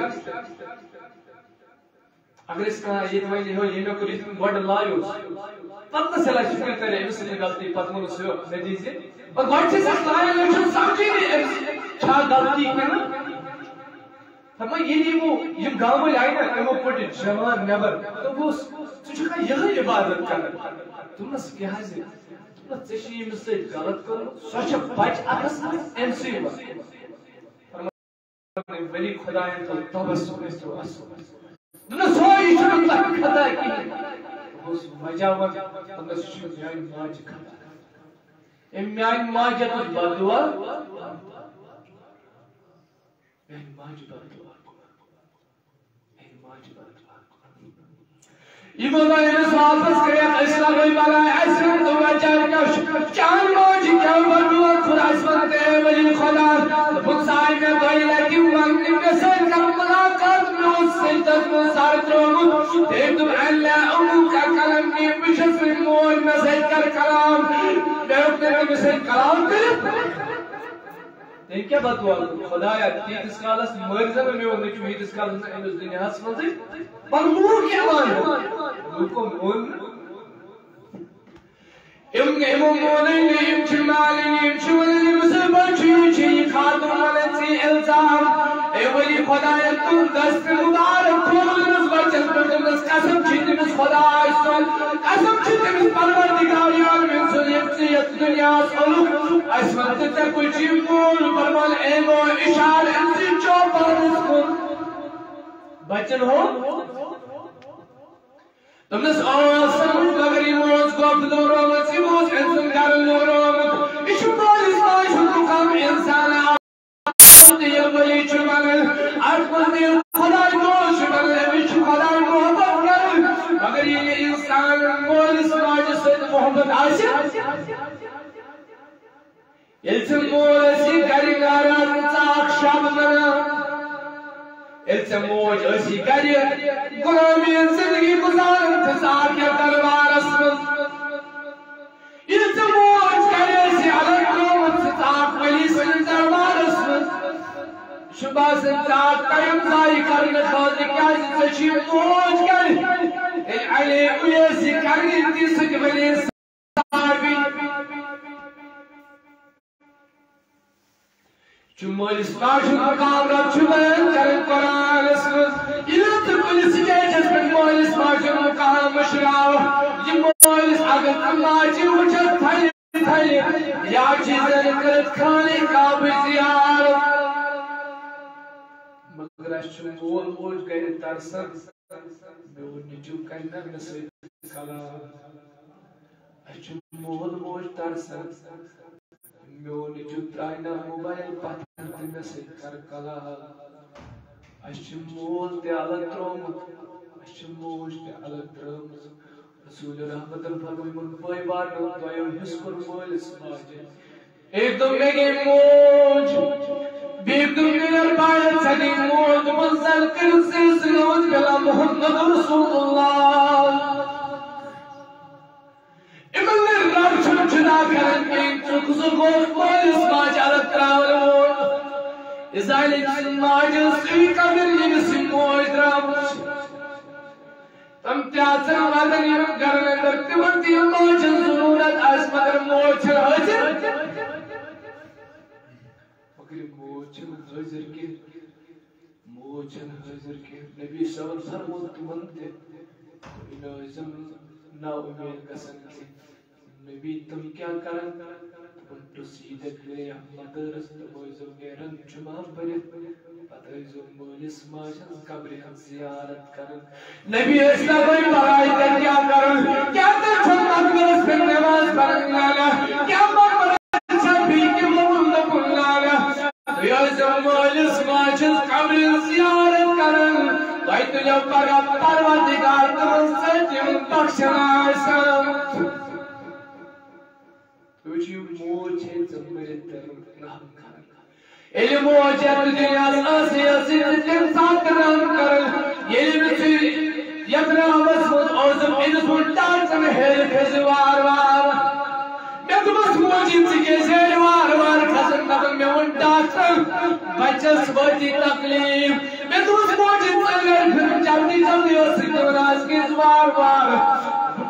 اگر أسۍ کانٛہہ ییٚتہِ وَنہِ، "یِہوٚے ییٚمۍ مےٚ کوٚر یِتھ کٔنۍ گۄڈٕ لایوس"، پتہٕ نہ سا لَگہِ فِکر کرِ أمِس سۭتۍ غلطی، پتہٕ ووٚنُس، "یو، مےٚ دیٖزِ"۔ مگر گۄڈٕ چھِ أسۍ اَتھ لایان، أسۍ چھِنہٕ سمجھٲنی أمِس چھا غلطی کِنہٕ۔ فرمٲے، ییٚلہِ یِمو، یِم گامہٕ آیہِ نا، یِمو پٔٹۍ جوان نٮ۪بر۔ تہٕ بہٕ اوسُس، "ژٕ چھُکھا یِہوٚے عبادت کران؟" دوٚپمَس، "کیٛازِ؟" دوٚپمَس، "ژےٚ چھُے ییٚمِس سۭتۍ غلط کوٚرمُت، سۄ چھےٚ بچہِ اَتھَس منٛز، أمۍ سٕے وَن۔" فرمٲے، ولی خدایَن تھوٚو تبسم، أمۍ تھوٚو اَصٕل۔ دوٚپمَس، "سورُے چھُنہٕ تۄہہِ خطا کِہیٖنۍ۔" بہٕ اوسُس وجہ وَن، دوٚپمَس، "یہِ چھُ میٛانہِ ماجہِ خطا۔ أمۍ میٛانہِ ماجہِ ہیوٚت بددُعا۔" میانہِ ماجہِ بددُعا۔ میانہِ ماجہِ بددُعا۔ یِمو دۄہ أمِس واپس کٔرِتھ أسۍ لگے بلاے، اَسہِ ووٚن تہٕ وجہ کیٛاہ چھُ؟ چانہِ ماجہِ کیٛاہ بددُعا کوٚر اَسہِ؟ ووٚن تہٕ اے ولی خدا، دوٚپُن، سُہ آیہِ مےٚ دۄیہِ لٹہِ وننہِ، مےٚ سۭتۍ کر مُلاقات، مےٚ اوس سجدس منٛز سر ترٛوومُت۔ تٔمۍ دوٚپ، اللہ، اموکا کلم نے، بہٕ چھَس وۄنۍ موج، مےٚ سۭتۍ کر کلام۔ مےٚ ہیوٚک نہٕ تٔمِس سۭتۍ کلام کٔرِتھ۔ تٔمۍ کیٛاہ بددُعا کوٚر؟ خدایا، تیٖتِس کالس مٲرۍ زن نہٕ میون نیٚچُو، ییٖتِس کالس نہٕ أمِس دُنیاہس منٛزٕے پتہٕ لوٗکھ کیٛاہ ونن؟ لوٗکو مون نہٕ۔ یِم، یِمو مونٕے نہٕ، یِم چھِ مالٕنۍ، یِم چھِ ونان، یِم سۭتۍ بچہِ چھِ، یہِ خاتوٗن ونان ژےٚ الزام۔ اے ولی خدایا، تُل دست مبارک تھوٚو أمِس بچس پٮ۪ٹھ، دوٚپنس، قسم چھِ تٔمِس خداے سُنٛد، قسم چھِ تٔمِس پروردگار عالمین سُنٛد، ییٚمۍ ژےٚ یتھ دُنیاہس اوٚنُکھ۔ اَسہِ ووٚن تہٕ ژےٚ کُس چھُے مول؟ فرمان، اے گوٚو اِشارٕ أمۍ سٕے چوپانس کُن۔ بچن ہُنٛد۔ دوٚپنس، آ، سمجھ، مگر یِمو اوس گۄپھ دورٲومٕژ، یِمو اوس أمۍ سُنٛد گرٕ دورٲومُت۔ یہِ چھُ مٲلِس ماجہِ ہُنٛد مُقام، اِنسان تہٕ ییٚلہِ ؤلی چھُ بنان، اَتھ منٛز ییٚلہِ خۄداے دوست چھُ بنان، أمِس چھُ خۄداے محبت کران۔ مگر ییٚلہِ اِنسان مٲلِس ماجہِ سۭتۍ محبت آسہِ، ییٚلہِ ژٕ مول ٲسی گرِ گاران، ژٕ اکھ شب کران، ییٚلہِ ژےٚ موج ٲسی گرِ، غلٲمی ہٕنٛز زندگی گُزاران تہٕ ژٕ آکھ یتھ دربارس منٛز۔ ییٚلہِ ژےٚ موج گرِ ٲسی الگ ترٲومٕژ، ژٕ آکھ ولی سٕنٛدِس دربارس منٛز۔ یہِ چھُ باسان، ژٕ آکھ ٹایم ضایع کرنہٕ خٲطرٕ، کیازِ ژےٚ چھُے موج گرِ۔ ییٚلہِ علی اویسی کرنی تہِ سُہ تہِ ولی صحابی۔ چھُ مٲلِس ماجہِ ہُنٛد مقام، رب چھُ بیان کران قرآنس منٛز۔ ییٚلہِ تہِ کُنہِ سٹیجس پٮ۪ٹھ مٲلِس ماجہِ ہُنٛد مقام مٔشراو، یہِ مٲلِس اگر ژٕ ماجہِ وٕچھکھ تھلہِ تھلہِ، یا چھِ زن کٔرِتھ خانہ کعبٕچ زیارت۔ مگر اَسہِ چھُ مول موج گرِ ترسان، میون نیٚچو کرِ نہ مےٚ سۭتۍ کلام۔ اَسہِ چھُ مول موج ترسان، میون نیٚچو ترٛاوِ نہ موبایل پتھر تہٕ مےٚ سۭتۍ کر کلام۔ اَسہِ چھُ مول تہِ الگ ترٛوومُت، اَسہِ چھِ موج تہِ الگ ترٛٲومٕژ۔ رسول رحمتن فرموومُت، بٲے بارنیو دۄیو حصہٕ کوٚر مٲلِس ماجہِ۔ أکۍ دوٚپ، مےٚ گٔے موج۔ بیٚیہِ دوٚپ، مےٚ پایَتھ ژےٚ گٔے موج۔ دوٚپُن، زَن کٔرِو سُہ سُہ نعوذ باللہ محمد رسول اللہ۔ یِمَن نہٕ رب چھُنہٕ جُدا کران کِہیٖنۍ، ژٕ کُس گوٚو مٲلِس ماجہِ الگ ترٛاوَن وول؟ اِزالہِ ماجہِ ٲس سُے قبر، ییٚمِس یہِ موج درٛامٕژ چھِ۔ تِم تہِ آسن وَدن یِم گرن اندر، تِمن تہِ یِم ماجہِ ہٕنٛز ضروٗرت آسہِ، مگر موج چھِ حٲضِر۔ مگر یہِ موج چھَنہٕ حٲضِر کینٛہہ، موج چھَنہٕ حٲضِر کینٛہہ۔ نبی صٲبن فرموو تِمن تہِ، یہِ نہٕ ٲسۍ زن نا اُمید گژھان کینٛہہ۔ نبی تِم کیٛاہ کرن؟ تِمن پرٛژھ، عیٖدِ گٔیہ مدٲرس، تِم ٲسۍزیو نیران جمعہ پٔرِتھ، پتہٕ ٲسۍزیو مٲلِس ماجہِ ہٕنٛز قبرِ ہٕنٛز زیارت کران۔ نبی ٲسۍ نہ وۄنۍ پران تیٚلہِ کیٛاہ کرُن؟ کیٛاہ تیٚلہِ چھُنہٕ مقبرس پٮ۪ٹھ نماز پرٕنۍ؟ نہ، نہ۔ کیٛاہ مقبرس چھا بیٚیہِ تہِ ووٚنمُت؟ نہ، نہ۔ تُہۍ ٲسۍزیو مٲلِس ماجہِ ہٕنٛز قبرِ ہٕنٛز زیارت کران۔ تۄہہِ تُلٮ۪و پگاہ پروردگار تِمن سۭتۍ یِم بخشن آسن۔ تُہۍ وٕچھِو، موج چھے ژےٚ مٔرِتھ تہِ رحم کران۔ ییٚلہِ موج یَتھ دُنیاہَس ٲسٕے، ٲسٕے تہٕ تَمہِ ساتہٕ تہِ رحم کران۔ ییٚلہِ أمِس یہِ یَتھ رحمَس منٛز اوسُم، أمِس ووٚن ڈاکٹرَن، ہیٚرِ کھٔسہِ وارٕ وارٕ۔ مےٚ دوٚپمَس، موجی، ژٕ کیٛازِ ہیٚرِ وارٕ وارٕ کھسان؟ دَپان، مےٚ ووٚن ڈاکٹرَن، بَچَس وٲتی تکلیٖف۔ مےٚ دوٚپمَس، موجی، ژٕ لَرِ پھِرُن جلدی جلدی، ٲسٕے دِوان، آز کیٛازِ وارٕ وارٕ؟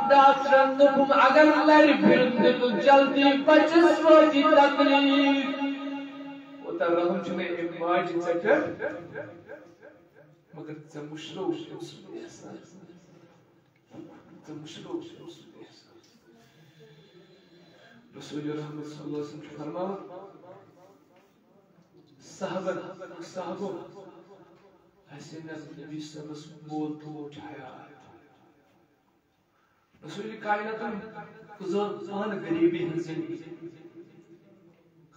ڈاکٹرن دوٚپُم، اگر لرِ پھِرُن تہِ تہٕ جلدی بچس وٲتی تکلیٖف۔ کوٗتاہ رحم چھُ مےٚ أمۍ ماجہِ ژےٚ پٮ۪ٹھ، مگر ژےٚ مٔشرو أمۍ سُنٛد احساس۔ ژےٚ مٔشرو أمۍ سُنٛد احساس۔ رسول رحمت صلی اللہ علیہ وسلم چھُ فرماوان، صحابہ، صحابہ حسین نبی صلی اللہ علیہ وسلم مول تہٕ موج حیات۔ رسول کائناتن گُزٲر پانہٕ غریبی ہٕنٛز زندگی۔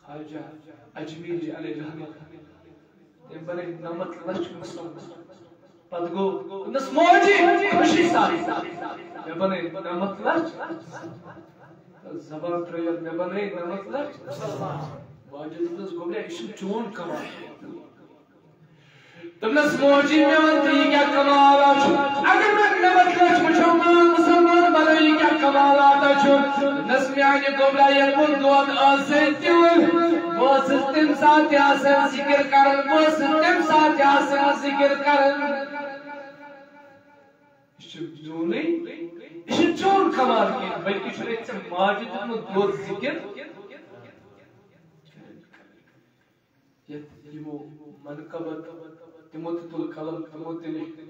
خواجہ اجمیری علیہ رحمت، تٔمۍ بنٲے نَمَتھ لَچھ مُسلمان۔ پتہٕ گوٚو أمِس موجی خوشی سان، مےٚ بنٲے نَمَتھ لَچھ۔ زبان ترٲیِتھ، مےٚ بنٲے نَمَتھ لَچھ۔ واجہِ دوٚپنَس، گوٚبریا، یہِ چھُنہٕ چون کمال۔ دوٚپنَس، موجی، مےٚ وَن تہٕ، یہِ کیٛاہ کمالا چھُ؟ اگر مےٚ نَمَتھ لَچھ وٕچھو، مان مُسلمان بَنو، یہِ کیٛاہ کمالاتا چھُ؟ دوٚپنَس، میٛانہِ گوٚبرا، ییٚلہِ بہٕ دۄد ٲسَے دِوان، بہٕ ٲسٕس تَمہِ ساتہٕ تہِ آسان ذِکِر کَران، بہٕ ٲسٕس تَمہِ ساتہٕ تہِ آسان ذِکِر کَران۔ یہِ چھُ میونُے، یہِ چھُ چون کمال کینٛہہ، بلکہِ چھُ أمۍ ژےٚ ماجہِ دیُتمُت دۄد ذِکِر۔ یتھ یِمو منقبت، تِمو تہِ تُل قلم، تِمو تہِ لیکھ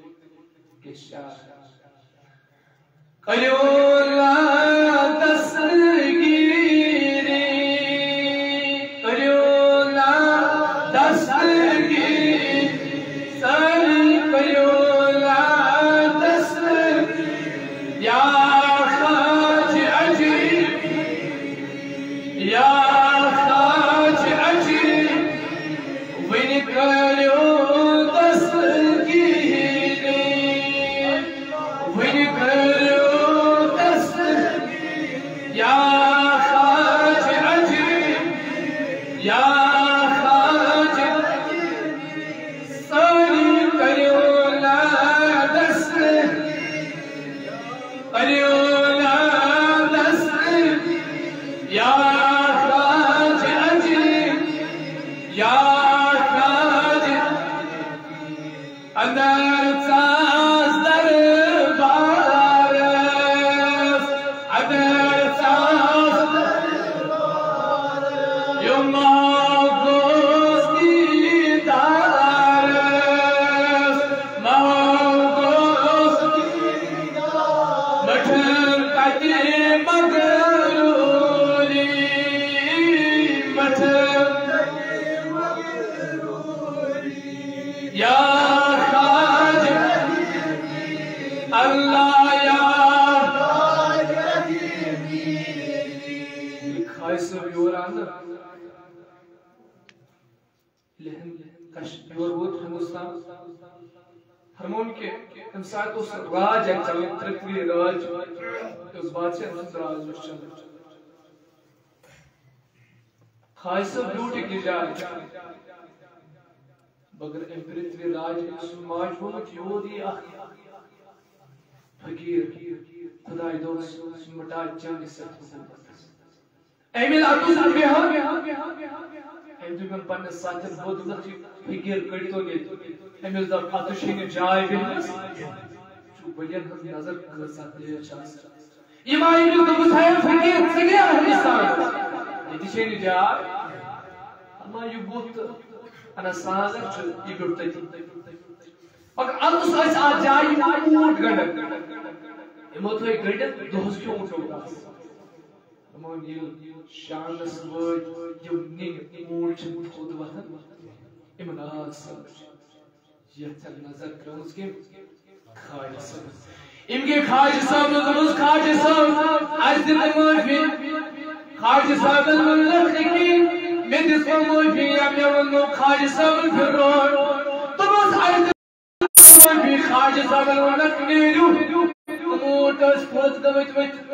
کینٛہہ شعر۔ کٔرِو لا دستگیری، کٔرِو لا دستگیری، سٲری کٔرِو لا دستگیری۔ یا خواجہ عجیب، یا خواجہ عجیب، وۄنۍ کٔرِو دستگیری، وۄنۍ کٔرِو دستگیری۔ یا خواجہ عجیب، یا خواجہ عجیب، سٲری صٲب یور آنہٕ، ییٚلہِ ہن-، کش-، یور ووت ہندوستان، فرمون کہِ تَمہِ ساتہٕ اوس راج اکھ چلان، پرتھوی راج، یہِ اوس بادشاہ سُنٛد راج اوس چلان۔ خاج صٲب بیوٗٹھ أکِس جایہِ، مگر أمۍ پرتھوی راج، أمۍ سُنٛد ماجہِ ووٚنمُت، یور یی اکھ فقیٖر، خداے دوست، سُہ مِٹایہِ چٲنِس سۭتۍ محبتس۔ أمۍ ییٚلہِ اَتُس بیٚہو، أمۍ دوٚپ پننِس ساتھٮ۪ن، ہُہ دوٚپُکھ، یہِ فقیٖر کٔڑۍتون ییٚتہِ۔ أمِس دوٚپ، اَتُس چھے نہٕ جاے بیٚہنَس۔ وٕچھِو، ؤلین ہٕنٛز نظر کۭژاہ تیز چھِ آسان۔ یِم آیہِ أمِس دوٚپُس، ہے فقیٖر، ژٕ نیرٕ ہندوستانَس۔ ییٚتہِ چھے نہٕ جاے۔ اما یہِ بُتھ تہٕ اَنان سانگر چھُ، یہِ بیوٗٹھ تٔتی۔ مگر اَتُس ٲسۍ اَتھ جایہِ یِم اوٗنٹ گنٛڈان۔ یِمو تھٲے گنٛڈِتھ دۄہَس کیُتھ اوٗنٹُک گاسہٕ۔ دوٚپُن، ییٚلہِ شامنس وٲتۍ یِم نِنہِ، اوٗنٹ چھِنہٕ تھوٚد وۄتھان، یِمن آو سمجھ، یتھ چھےٚ نظر ترٲومٕژ کٔمۍ؟ خاجہ صٲبن۔ أمۍ گٔے خاجہ صٲبنس دوٚپمَس، خاجہ صٲب، اَسہِ دِ تہٕ معٲفی۔ خاجہ صٲبن ووٚن، لٔڑکہٕ کِنۍ، مےٚ دِژ وۄنۍ معٲفی یا مےٚ ووٚن نہٕ خاجہ صٲبن پھِرنوو۔ دوٚپمَس، اَسہِ دِ معٲفی۔ خاجہ صٲبن ووٚنُکھ، نیٖرِو۔ تہٕ اوٗنٹ ٲسۍ تھوٚد گٔمٕتۍ ؤتھِتھ۔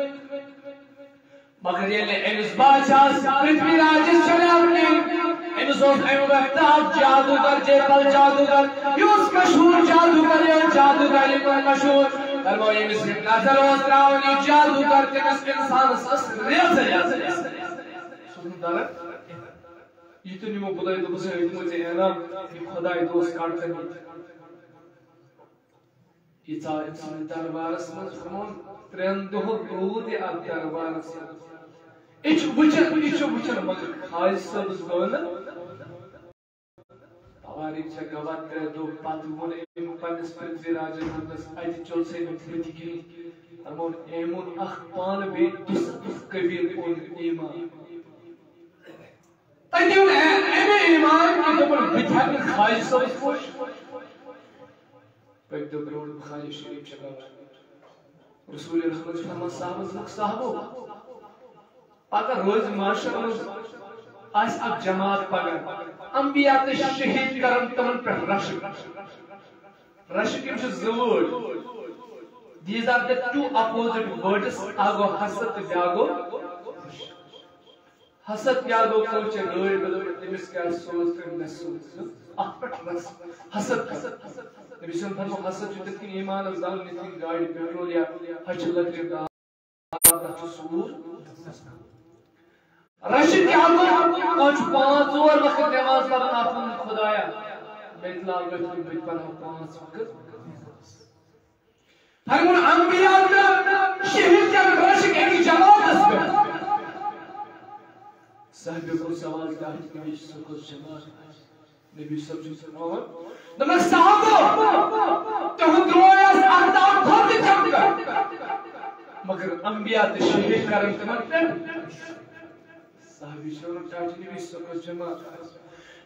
مگر ییٚلہِ أمِس بادشاہس پرتھوی راجس چلیو کِنۍ، أمِس اوس اَمہِ وقتہٕ اکھ جادوگر، جیپل جادوگر، یہِ اوس مشہوٗر جادوگر، یہِ اوس جادوگری منٛز مشہوٗر۔ فرموو، ییٚمِس یہِ نظر اوس ترٛاوان، یہِ جادوگر، تٔمِس اِنسانس ٲس ریزٕ یَتھ۔ سُہ اوس نہٕ تران۔ یہِ تہِ نِمو بُلٲوِتھ، دوٚپُس، ہے، یہِ دِمو ژےٚ انعام، یہِ خۄداے دوست کڑ تَمہِ ییٚتہِ۔ یہِ ژاو أمۍ سٕنٛدِس دربارس منٛز، فرمووُن، ترٛٮ۪ن دۄہن روٗد یہِ اتھ دربارس منٛز۔ یہِ چھُ وٕچھان، یہِ چھُ وٕچھان، مگر خاجہ صٲبس گوٚو نہٕ۔ توٲریٖخ چھےٚ گواہ، ترٛےٚ دۄہ پتہٕ ووٚن أمۍ پننِس پرتھوی راجن دوٚپنس، اتہِ چوٚل سا أمۍ بٕتھِ کِنۍ۔ فرمووُن، أمۍ اوٚن اکھ پانہٕ بیٚیہِ دُسَتتھ قبیٖلہٕ اوٚن ایمان۔ تَتہِ اوٚن أمۍ ایمان کہِ دوٚپُن، بہٕ تہِ ہٮ۪کہٕ نہٕ خاجہ صٲبَس خۄش۔ پٔکۍ دۄہ برونٛٹھ بخاری شریف چھےٚ گواہ۔ رسول رحمت چھُ فرمان، صحابس دوٚپُکھ، صحابو، پگاہ روزِ معاشر منٛز آسہِ اکھ جماعت پگاہ۔ انبیاء تہٕ شہیٖد کرن تِمن پٮ۪ٹھ رشک۔ رشک یِم چھِ زٕ word۔ These are the two opposite words۔ اکھ گوٚو حسد تہٕ بیٛاکھ گوٚو رشک۔ حسد کیٛاہ گوٚو، کٔمۍ چھِ گٲڑۍ بِلکُل، تٔمِس کیٛاہ سوٗز تہٕ مےٚ سوٗز۔ اَتھ پٮ۪ٹھ رَس-، حسد، حسد، حسد۔ نبی صلی اللہ علیہ وسلم فرموو، حسد چھُ تِتھ کٔنۍ ایٖمانَس زَنگ، یِتھ کٔنۍ گاڑِ پیٹرول یا ہَچہِ لٔکرِ دار، تَتھ چھُ سوٗر۔ رَشہِ کیٛاہ گوٚو؟ کانٛہہ چھُ پانٛژھ ژور وقت نٮ۪ماز پَران، اَتھ ووٚن خۄدایا، مےٚ تہِ لاگ أتھۍ کُن، بہٕ تہِ پَرٕ ہا پانٛژھ وقت۔ فرمون انبیاء تہٕ شہیٖد کٮ۪ن رشک أکِس جماعتس پٮ۪ٹھ۔ صحابیو کوٚر سوال، کیٛاہ چھِ نبی صٲب کٔژ جماعت؟ نبی صٲب چھُ فرماوان، دوٚپنَس، صحابو، تُہُنٛد درٛاے آسہِ اَرداہ کھۄتہٕ تہِ کم کر، مگر انبیاء تہٕ شہیٖد کرن تِمن پٮ۪ٹھ۔ صحابی چھِ وَنان، ٹاٹھۍ نبی صٲب کٔژ جماعت آسہِ؟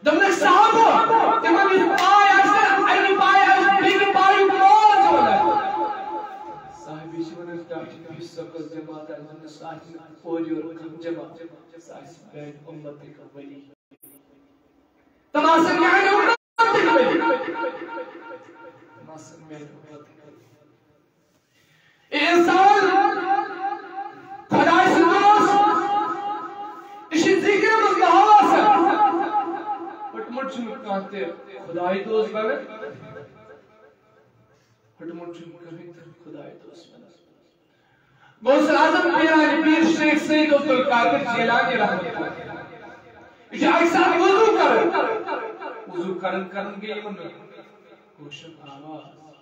دوٚپنَکھ، صحابو، تِمن یُس پاے آسہِ، اَمہِ پایہِ آسہِ بیٚکہِ پایُک مول تہِ وَنان۔ صحابی چھِ وَنان، ٹاٹھۍ نبی صٲب کٔژ جماعت آسہِ؟ دوٚپنَس، سُہ آسہِ نہٕ اورٕ یورٕ کانٛہہ جماعت، سُہ آسہِ میٛانہِ اُمتٕکۍ ؤلی۔ تِم آسَن میٛانہِ اُمتٕکۍ ؤلی۔ تِم آسَن میٛانہِ اُمتٕکۍ ؤلی۔ اے انسان، خدائے سُنٛد دوست، یہِ چھُ ذِکرِ منٛز محو آسان۔ پھُٹمُت چھُنہٕ کانٛہہ تہِ خدائے دوست بنان۔ پھُٹمُت چھُنہٕ کٕہٕنۍ تہِ خدائے دوست بنان۔ غوث اعظم پیران پیر شیخ سید عبدالقادر جیلانی رحمۃ اللہ۔ یہِ چھُ اَکہِ ساتہٕ وضو کران۔ وضو کران کران گٔے یِمن ہوشن آواز۔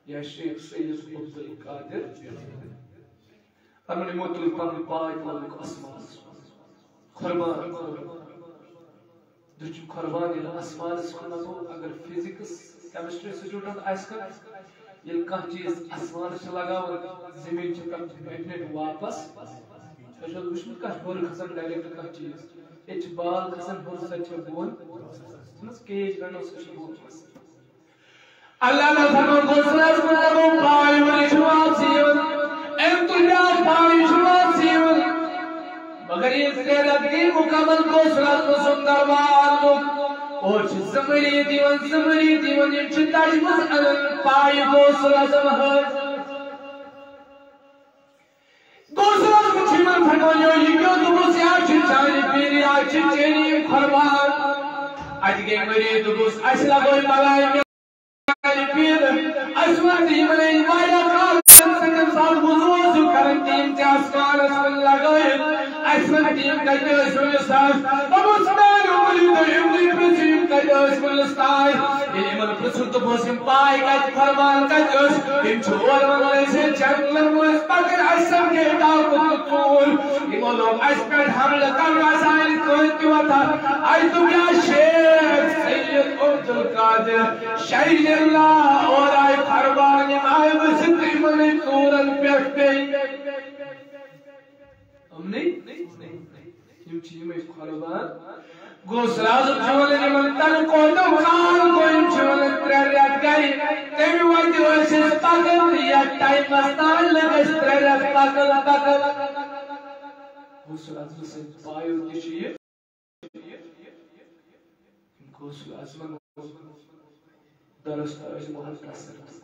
یا شیخ سید عبدالقادر۔ پنُن یِمو تُل پنُن پاے تُلُکھ آسمانس کُن۔ قربان، قربان۔ دُچھُم قربان ییٚلہِ آسمانس کُن لگو، اگر فزکس، کیمسٹری سٹوڈنٹ آسہِ کانٛہہ، ییٚلہِ کانٛہہ چیٖز آسمانس چھِ لگاوان، زمین چھِ تَتھ میگنیٹ واپس۔ تۄہہِ چھُو وٕچھمُت کانٛہہ ہیوٚر کھسان ڈایریکٹ کانٛہہ چیٖز؟ ییٚتہِ چھِ بال کھسان ہیوٚر، سۄ چھِ بۄن۔ چھُنہٕ حظ کیج رنان، سۄ چھِ بۄن کھسان۔ اللہ تعالیٰ فرماوان، غوث اعظم لگو پاے، وۄنۍ چھُ واپسٕے یِوان۔ أمۍ تُل بیٛاکھ پاے، یہِ چھُ واپسٕے یِوان۔ مگر یہِ ترٛےٚ رٮ۪تھ گٔے مُکمل، غوث اعظم سُنٛد دربار لوٚگ۔ اورٕ چھِ زٕ مریٖد یِوان، زٕ مریٖد یِوان، یِم چھِ تجمُژ اَنان پایہِ غوث اعظم حٲج۔ غوث اعظم چھُ یِمن پھٹان، یو یہِ کیٛاہ دوٚپُس، یا چھِ چانہِ پیٖرِ، یا چھِ چٲنی یِم قۄربان۔ اَتہِ گٔے مریٖد، دوٚپُس، اَسہِ لگٲے بلاے میٛانہِ پیٖرِ۔ اَسہِ ووٚن تہِ یِمن، واریاہ کال چھِ تٔمۍ ساتہٕ وضوٗ اوس کران، تِم تہِ آسمانس کُن لگٲیِتھ۔ اَسہِ ووٚن تہِ یِم کَتہِ ٲسۍ وُنِس تام۔ دوٚپُس، میٛانیو مریٖدو، یِمنٕے پرٛژھ یِم کَتہِ ٲسۍ وُنِس تام۔ ییٚلہِ یِمن پرٛژھُکھ، دوٚپُس، یِم پاے کَتہِ، قۄربان کَتہِ ٲسۍ؟ یِم چھِ اورٕ وَنان، أسۍ ٲسۍ جنگلن منٛز پَکان، اَسہِ سَمکھے ڈاکوٗ تہٕ ژوٗر۔ یِمو لوگ اَسہِ پٮ۪ٹھ حملہٕ کَرُن، اَسہِ آیہِ نہٕ کٕہٕنۍ تہِ وۄتھان۔ اَسہِ دوٚپ، یا شیخ سید عبدالقادر شیخ اللہ، اورٕ آیہِ قۄربان، یِم آیہِ ؤسِتھ تہٕ یِمنٕے ژوٗرن پٮ۪ٹھ پیٚیہِ۔ یِمنٕے؟ یِم چھِ یِمے قۄربان۔ غوث اعظم چھُ وَنان، یِمن تَنہٕ کوتاہ کال گوٚو، یِم چھِ وَنان، ترٛےٚ رٮ۪تھ گٔے۔ تَمہِ وَتہِ ٲسۍ أسۍ پَکان تہٕ یَتھ ٹایمَس تام لٔگۍ اَسہِ ترٛےٚ رٮ۪تھ پَکان، پَکان۔ غوث اعظم سٕنٛدِ پایو تہِ چھُ یہِ۔ غوث اعظمن درس تہٕ ٲسۍ محبت سۭتۍ۔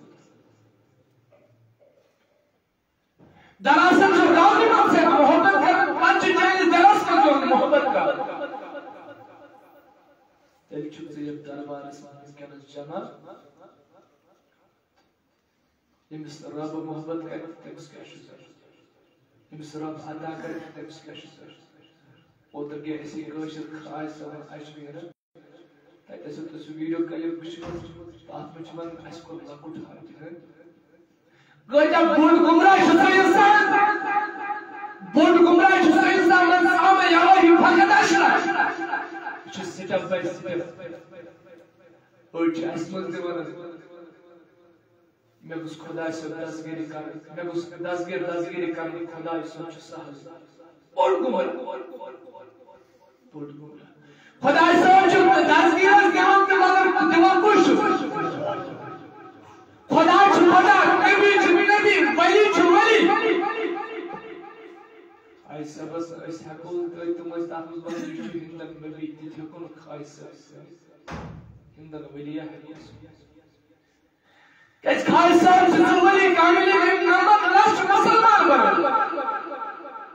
دراصل چھُ رب یِمن سۭتۍ محبت کران، پتہٕ چھُ چٲنِس دِلس منٛز یِوان محبت کران۔ تیٚلہِ چھُکھ ژٕ یَتھ دربارس منٛز وٕنکیٚنس جمع۔ ییٚمِس رب محبت کرِ، تٔمِس کیٛاہ چھُ ضروٗرت؟ ییٚمِس رب عطا کرِ، تٔمِس کیٛاہ چھُ ضروٗرت؟ اوترٕ گٔے اَسہِ یہِ کٲشِر خاص صٲبن اجمیرن۔ تَتہِ ٲسِو تُہۍ سُہ ویٖڈیو کلِپ وٕچھمُت، تَتھ منٛز چھِ وَنان، اَسہِ کوٚر لۄکُٹ حج۔ کۭتیٛاہ بوٚڑ گمراہ چھُ سُہ اِنسان، بوٚڑ گمراہ چھُ سُہ اِنسان، من صام یومین فقد اشرک۔ یہِ چھُ step by step۔ أڑۍ چھِ اَسہِ منٛز تہِ وَنان، مےٚ گوٚژھ خۄداے صٲب دستگیٖری کَرٕنۍ، مےٚ گوٚژھ دستگیٖر، دستگیٖری کَرٕنۍ، خۄداے صٲب چھُ سہل۔ بوٚڑ گوٚمُت۔ بوٚڑ گوٚمُت۔ خۄداے صٲب چھُ دستگیٖرَس دِوان تہٕ مگر دِوان کُس چھُ؟ خۄدا چھُ خۄدا، نبی چھُ نبی، ولی چھُ ولی۔ آی صٲبَس أسۍ ہٮ۪کو نہٕ ترٛٲوِتھ، تِم ٲسۍ تَتھ منٛز وَنان، یہِ چھُ ہِندَن نبی، تہِ تہِ ہٮ۪کو نہٕ آی صٲبَس ترٛٲوِتھ۔ ہِندَن ولی ہٮ۪کو أسۍ۔ کیازِ خالد صٲب چھِ زٕ ؤری کامل، یِم نَمَتھ لَچھ مُسلمان بَنن۔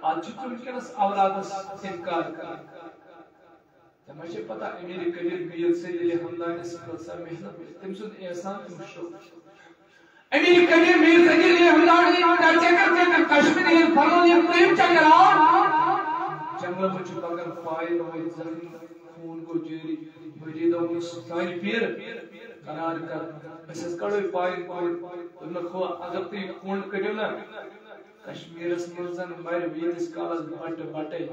آز چھُ تِم وٕنکیٚنَس اولادَس اِنکار کران۔ ژےٚ ما چھےٚ پتہ، امیر کبیر میر سید علی ہمدانیَس کۭژاہ محنت، تٔمۍ سُنٛد احسان تہٕ مشرو۔ امیر کبیر میر سید علی ہمدانی، تَتہِ چکر کٔرِتھ کشمیر ییٚلہِ پھرُن، ییٚلہِ ترٛیٚیِم چکر آو، جنگلہٕ منٛز چھُ پکان پایہِ روٗدۍ زخمی، خوٗن گوٚو جٲری۔ مریٖدو ووٚنُس، سانہِ پیٖر، قرار کر، أسۍ حظ کڑو یہِ پایہِ کوٚڑ۔ دوٚپنکھ، ہو، اگر تُہۍ یہِ کوٚنٛڈ کٔڑِو نا، کشمیٖرس منٛز زن مرِ ییٖتِس کالس بٹہٕ بٹے،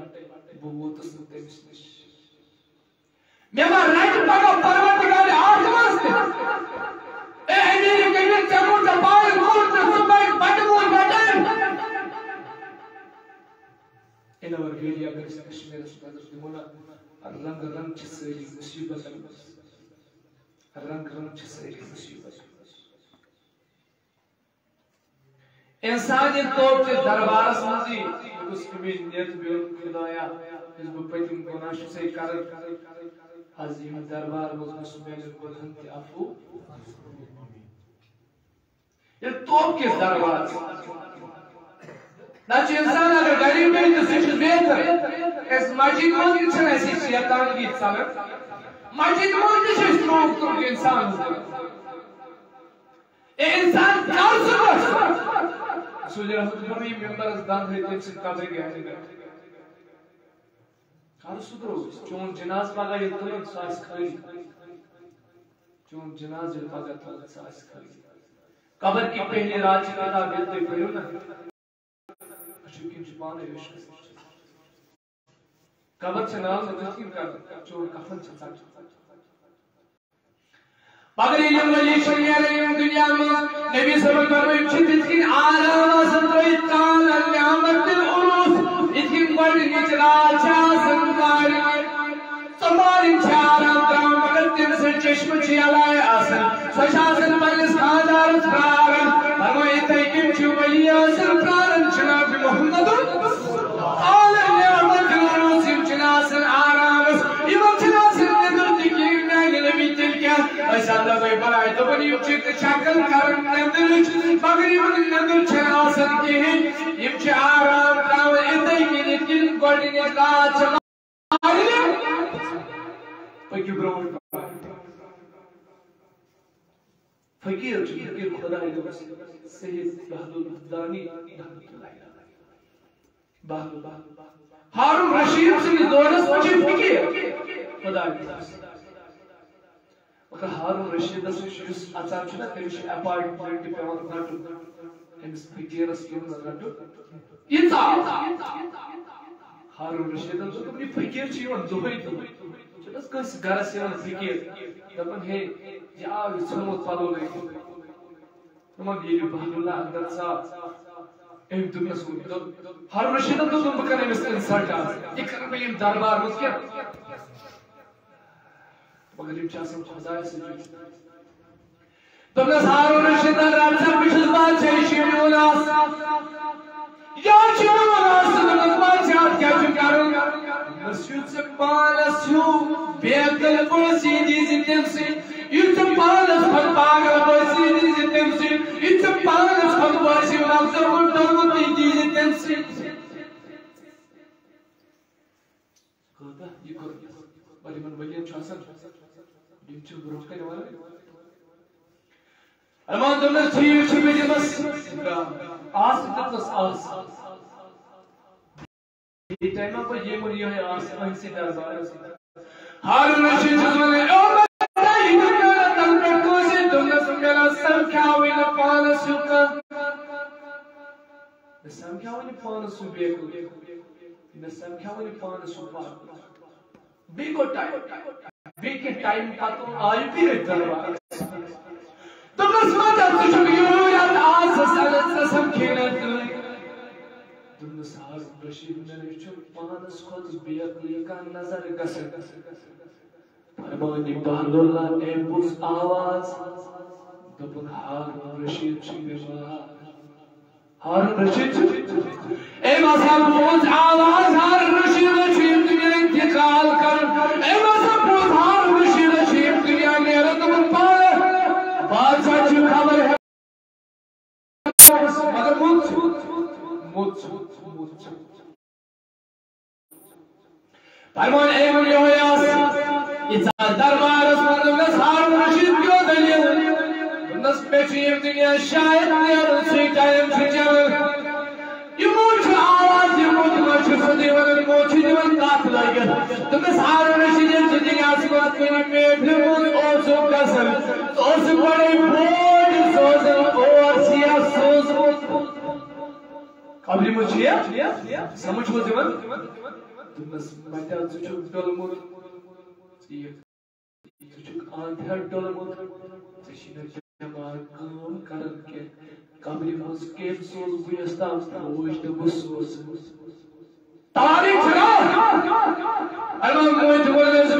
بہٕ ووتُس نہٕ تٔمِس نِش۔ مےٚ ما رٹہِ پگاہ پروردگار آخرت تہِ؟ اے امیر کبیر، ژےٚ کوٚر ژےٚ پایہِ کوٚر تہٕ ژٕ بڑِ بٹہٕ وول بٹے۔ In our village اگر أسۍ کشمیٖرس نظر دِمو نا، رنٛگ رنٛگ چھِ سٲری مُصیٖبتن منٛز۔ رنٛگ رنٛگ چھِ سٲری مُصیٖبتن منٛز۔ اِنسان ییٚلہِ توبہٕ کِس دربارس منٛز یی، یہِ گوٚژھ اُمید نِتھ بِہُن، خۄدایا، یُس بہٕ پٔتِم گۄناہ چھُسَے کران، از ییٚمہِ دربار منٛز گوٚژھ میٛانٮ۪ن گۄناہن تہِ عفو۔ ییٚلہِ توبہٕ کِس دربارس منٛز۔ نتہٕ چھُ اِنسان اگر گرِ بِہہِ تہٕ سُہ چھُ بہتر۔ کیٛازِ مسجد منٛز تہِ چھِنہٕ اَسہِ یہِ شیطانگی ژلان۔ مسجد منٛز تہِ چھِ أسۍ ترٛوٚگ ترٛوٚگ اِنسان۔ اے اِنسان کر صُبحس؟ رسول رحمت فرمٲیِو، ممبرس دنٛد ہٲوِتھ تٔمۍ سٕنٛدِ قبرِ گرِ۔ کر سُہ درٛوگ؟ چون جناز پگاہ ییٚلہِ تُلن، سُہ آسہِ خٲلی۔ چون جناز ییٚلہِ پگاہ تُلن، سُہ آسہِ خٲلی۔ قبر کی پہلی رات چھِ کتاب، ییٚلہِ تُہۍ پٔرِو نا، أچھو کِنۍ چھُ پانے وٕچھُن۔ قبر چھِ ناو نہٕ تِتھ کِنۍ کرُن، چون کفن چھِ ژٹُن۔ مگر ییٚلہِ یِم ولی چھِ نیران یِم دُنیا منٛز، نبی صٲبن فرمٲومٕتۍ چھِ تِتھ کٔنۍ آرام آسان ترٲوِتھ، کان النعمت بالعروس، یِتھ کٔنۍ گۄڈٕنِچ راتھ چھِ آسان تارِ، ژۄمارٕنۍ چھِ آرام ترٛاوان، مگر تٔمۍ سٕنٛدۍ چشمہٕ چھِ یَلے آسان۔ سۄ چھِ آسان پننِس خانٛدارس پرٛاران۔ فرمٲیِو تُہۍ کٔمۍ چھِ ولی آسان پرٛاران جناب محمد؟ کان النعمت بالعروس۔ مغرب نندر چھنہٕ آسان کِہیٖنۍ، یِم چھِ آرام تراوان یِتھے کٔنۍ یِتھ کٔنۍ گۄڈٕنِچ راتھ چھِ مارنہِ۔ پٔکِو برونٛٹھ۔ فقیٖر چھُ، فقیٖر خۄداے دوست سید بہلول دانی رحمتہ اللہ علیہ۔ بہلول، ہارون رشید سٕنٛدِس دورس منٛز چھِ فقیٖر خۄداے دوست۔ مگر ہارون رشیدس نِش یُس اژان چھُ نا، تٔمِس چھُ اپارٹمنٹ پٮ۪وان رَٹُن، أمِس فقیٖرس پٮ۪وان رَٹُن۔ ییٖژاہ ہارون رشیدن دوٚپ، یہِ فقیٖر چھُ یِوان دۄہے دۄہے۔ چھُنہٕ حظ کٲنٛسہِ گرس یِوان فقیٖر، دَپان، ہے، یہِ آو، یہِ ژھیوٚنمُت پَلو لٲگِتھ۔ دوٚپُن، ییٚلہِ بہلولا اندر ژاو، أمۍ دوٚپنَس، دوٚپ، ہارون رشیدن دوٚپ، دوٚپُن، بہٕ کرٕ أمِس اِنسلٹ آز، یہِ کرٕ بہٕ ییٚمہِ دربار منٛز کینٛہہ۔ مگر یِم چھِ آسان خۄدایَس سۭتۍ۔ دوٚپنَس، ہارون رشیدن، رَٹ سا، بہٕ چھُس بادشاہ، یہِ چھُ میون آس۔ یا چھُ میون آس، دوٚپنَس، بادشاہ، اَتھ کیٛاہ چھُ کَرُن؟ دوٚپنَس، یُتھ ژےٚ پانَس ہیوٗ بے عقل بٲسی دیٖزِ تٔمۍ سٕے۔ یُتھ ژےٚ پانَس کھۄتہٕ پاگل بٲسی دیٖزِ تٔمۍ سٕے۔ یُتھ ژےٚ پانَس کھۄتہٕ بٲسی مغزو ڈوٚلمُت دیٖزِ تٔمۍ سٕے۔ کۭژاہ یہِ کوٚر، مگر یِمن ؤلین چھُ آسان، یِم چھِ برونٛہہ کنہِ وَنان۔ اَلمان دوٚپنَس، ٹھیٖک چھُ، بہٕ دِمَس آس، دوٚپنَس، آس۔ یہِ ٹایمہ پَتہٕ یِمَن یِہوٚے آس، أہٕنٛدسٕے دربارَس منٛز۔ ہارون رشیٖد چھُس وَنان، او مےٚ تَنہٕ پٮ۪ٹھ کٲنٛسہِ دوٚپنَس، مےٚ نہ سَمکھیٛاوٕے نہٕ پانَس ہیوٗ کانٛہہ۔ مےٚ سَمکھیٛاوٕے نہٕ پانَس ہیوٗ بے عقل۔ مےٚ سَمکھیٛاوٕے نہٕ پانَس ہیوٗ پاگل۔ بیٚیہِ گوٚو ٹایم۔ بیٚیہِ کینٛہہ ٹایم پَتہٕ آیہِ بیٚیہِ أتھۍ دربارَس۔ دوٚپمَس، مگر ژٕ چھُکھ یوٗرۍ اَتھ آسَس اَنان، ژےٚ سَمکھے نہ تہٕ۔ دوٚپمَس، ہارون رشیٖد، مےٚ نَے چھُ پانَس کھۄتہٕ بے عقلٕے کانٛہہ نظر گژھان۔ فرمٲنی بہلولا، أمۍ بوٗز آواز، دوٚپُن، ہارون رشیٖد چھُ بٮ۪مار۔ ہارون رشیٖد چھُ، أمۍ ہسا بوٗز آواز، ہارون رشیٖدَس چھُ ییٚمہِ دُنیا انتقال کرُن۔ أمۍ ہسا بوٗز ہارون رشیٖدَس چھُ ییٚمہِ دُنیا نیرُن۔ دوٚپُن، پانہٕ بادشاہ چھُ خبر ہٮ۪وان۔ مگر موٚت چھُ، موٚت چھُ، موٚت چھُ۔ فرمان، اے ونیو یاس، ییٖژاہ دربارس منٛز دوٚپنس، ہارون رشیٖد کیٛاہ دٔلیٖل؟ دوٚپنس، مےٚ چھُ ییٚمہِ دُنیا شاید نیرُن، سُے ٹایم چھُ چلان۔ یِمو چھُ آواز، یِمو تہِ ما چھُ سیوٚدُے ونان، یِمو چھُ دِوان تتھ لٲگِتھ۔ دوٚپنس، ہارون رشیٖد، ییٚلہِ ژٕ دُنیاہس منٛز کُنہِ محفلہِ منٛز اوسُکھ گژھان، ژٕ اوسُکھ گۄڈے بوج سوزان، اور چھِ یا سوزمُت۔ قبرِ منٛز چھِ یا؟ سمجھ چھُوا یِوان؟ دوٚپنس، متیا، ژٕ چھُکھ ڈوٚلمُت۔ ژٕ یہِ، ژٕ چھُکھ اند ہیٚتھ ڈوٚلمُت۔ ژےٚ چھِ نہٕ دٮ۪ماغ کٲم کران کینٛہہ۔ قبرِ منٛز کٔمۍ سوز بہٕ یس تام؟ فوج تہٕ بہٕ سوز۔ تاریخ چھُ۔ اَلبتہ موج ووٚن أمِس،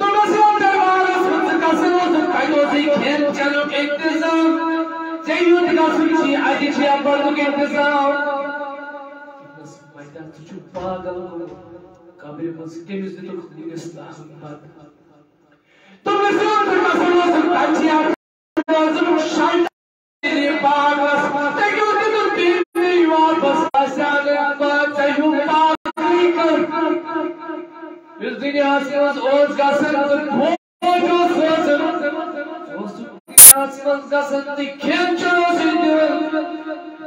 دوٚپنَس، یَتھ دربارَس منٛز ژٕ گژھان اوسُکھ، تَتہِ اوسُے کھٮ۪ن چٮ۪نُک اِنتظام، ژےٚ یُتھ گژھُن چھُے، اَتہِ چھُ یا پَرنُک اِنتظام۔ دوٚپنَس، وَتہِ ژٕ چھُکھ پاگل گوٚمُت، قبرِ منٛز کٔمِس دِتُکھ وٕنِس تام بَتہٕ؟ دوٚپنَس، یَتھ دربارَس منٛز ژٕ گژھان اوسُکھ، تَتہِ چھُ یا لازم شایطان پاگلس، تٔمۍ دیُت تٔمِس بیٚیہِ واپس آسان، ژےٚ ہیوٗ پاگلٕے کانٛہہ۔ یُس دُنیاہس منٛز اوس گژھان تہٕ فوج اوس سوزان، اوس دُنیاہس منٛز گژھان تہٕ کھٮ۪ن چٮ۪ن اوسُے دِوان،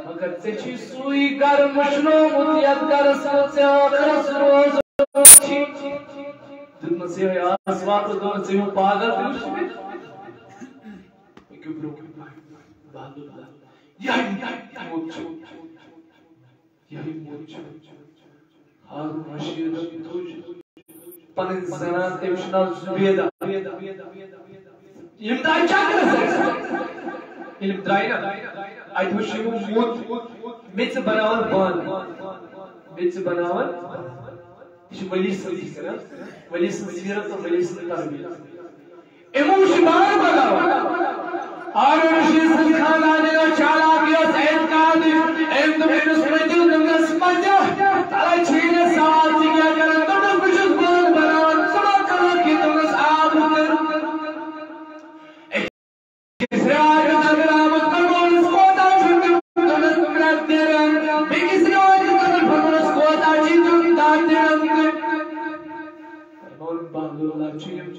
مگر ژےٚ چھُے سُے گرٕ مٔشرومُت، یتھ گرس منٛز ژےٚ ٲخرس روزُن چھُے۔ دوٚپمَس، یِہوٚے آس واتُن، دوٚپمَس، ژےٚ ہیوٗ پاگل تہِ وٕچھ مےٚ۔ پٔکِو برٛونٛہہ کُن پَکھ۔ بہلول، یِہوٚے موت چھُ۔ یِہوٚے موت چھُ۔ ہارون رشیٖدَن تُج پَنٕنۍ زَنان، تٔمِس چھُ ناو زُبیدہ۔ یِم درٛاے چکرَس اَسہِ۔ ییٚلہِ یِم درٛاے نا، اَتہِ وٕچھ یِمو موت، میٚژِ بَناوان بانہٕ۔ میٚژِ بَناوان۔ یہِ چھِ ولی سٕنٛز فِکر، ہا؟ ولی سٕنٛز سیرت تہٕ ولی سٕنٛز تربیت۔ یِمو چھِ بار بناوان۔ ہارون رشیٖد سٕنٛز خاندانی ٲس چالاک، یہِ ٲس اعتقاد۔ أمۍ دوٚپ أمِس مٔتِو، دوٚپنَس، مَتہِ، تَلَے چھے نہٕ سوال، ژٕ کیٛاہ کران؟ دوٚپنَس، بہٕ چھُس بانہٕ بناوان، ژٕ ما کٕنَکھ یہِ؟ دوٚپنَس، آ، بہٕ کٕنہٕ۔ فِرعون نظر آمُت، فرموونَس، کوتاہ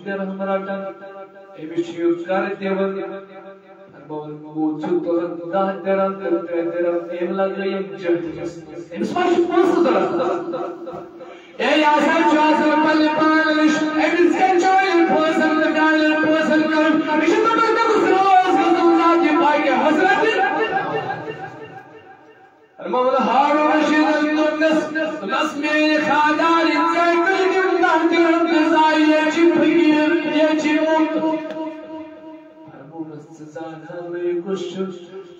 درہم رٹان، أمِس چھُ یہِ قرض دِوان۔ فرماوان، وۄنۍ چھُ تُلان دَہ درہم تہٕ ترٛےٚ درہم، أمۍ لگٲیِم جہلِس۔ أمِس ما چھِ پونٛسہٕ ضوٚرَتھ؟ اے، یہِ ہسا چھُ آسان پننہِ پانہٕ نِش۔ أمِس گژھِ چانٮ۪ن پونٛسَن تہٕ چانٮ۪ن پونٛسَن کَرُن۔ یہِ چھُ دَپان، مےٚ گوٚژھ راز گژھُن، ذاتِ پاکِ حضرت۔ محمد ہارون رشیدن دوٚپنس، دوٚپنس، میٲنۍ خانٛدارِنۍ، ژےٚ کٔرۍ تِم دَہ درہم تہٕ زایہِ، یہِ چھِ فقیٖر، یہِ چھِ موٚٹ۔ فرمووُس، ژٕ زانان نہٕ یہِ کُس چھُ؟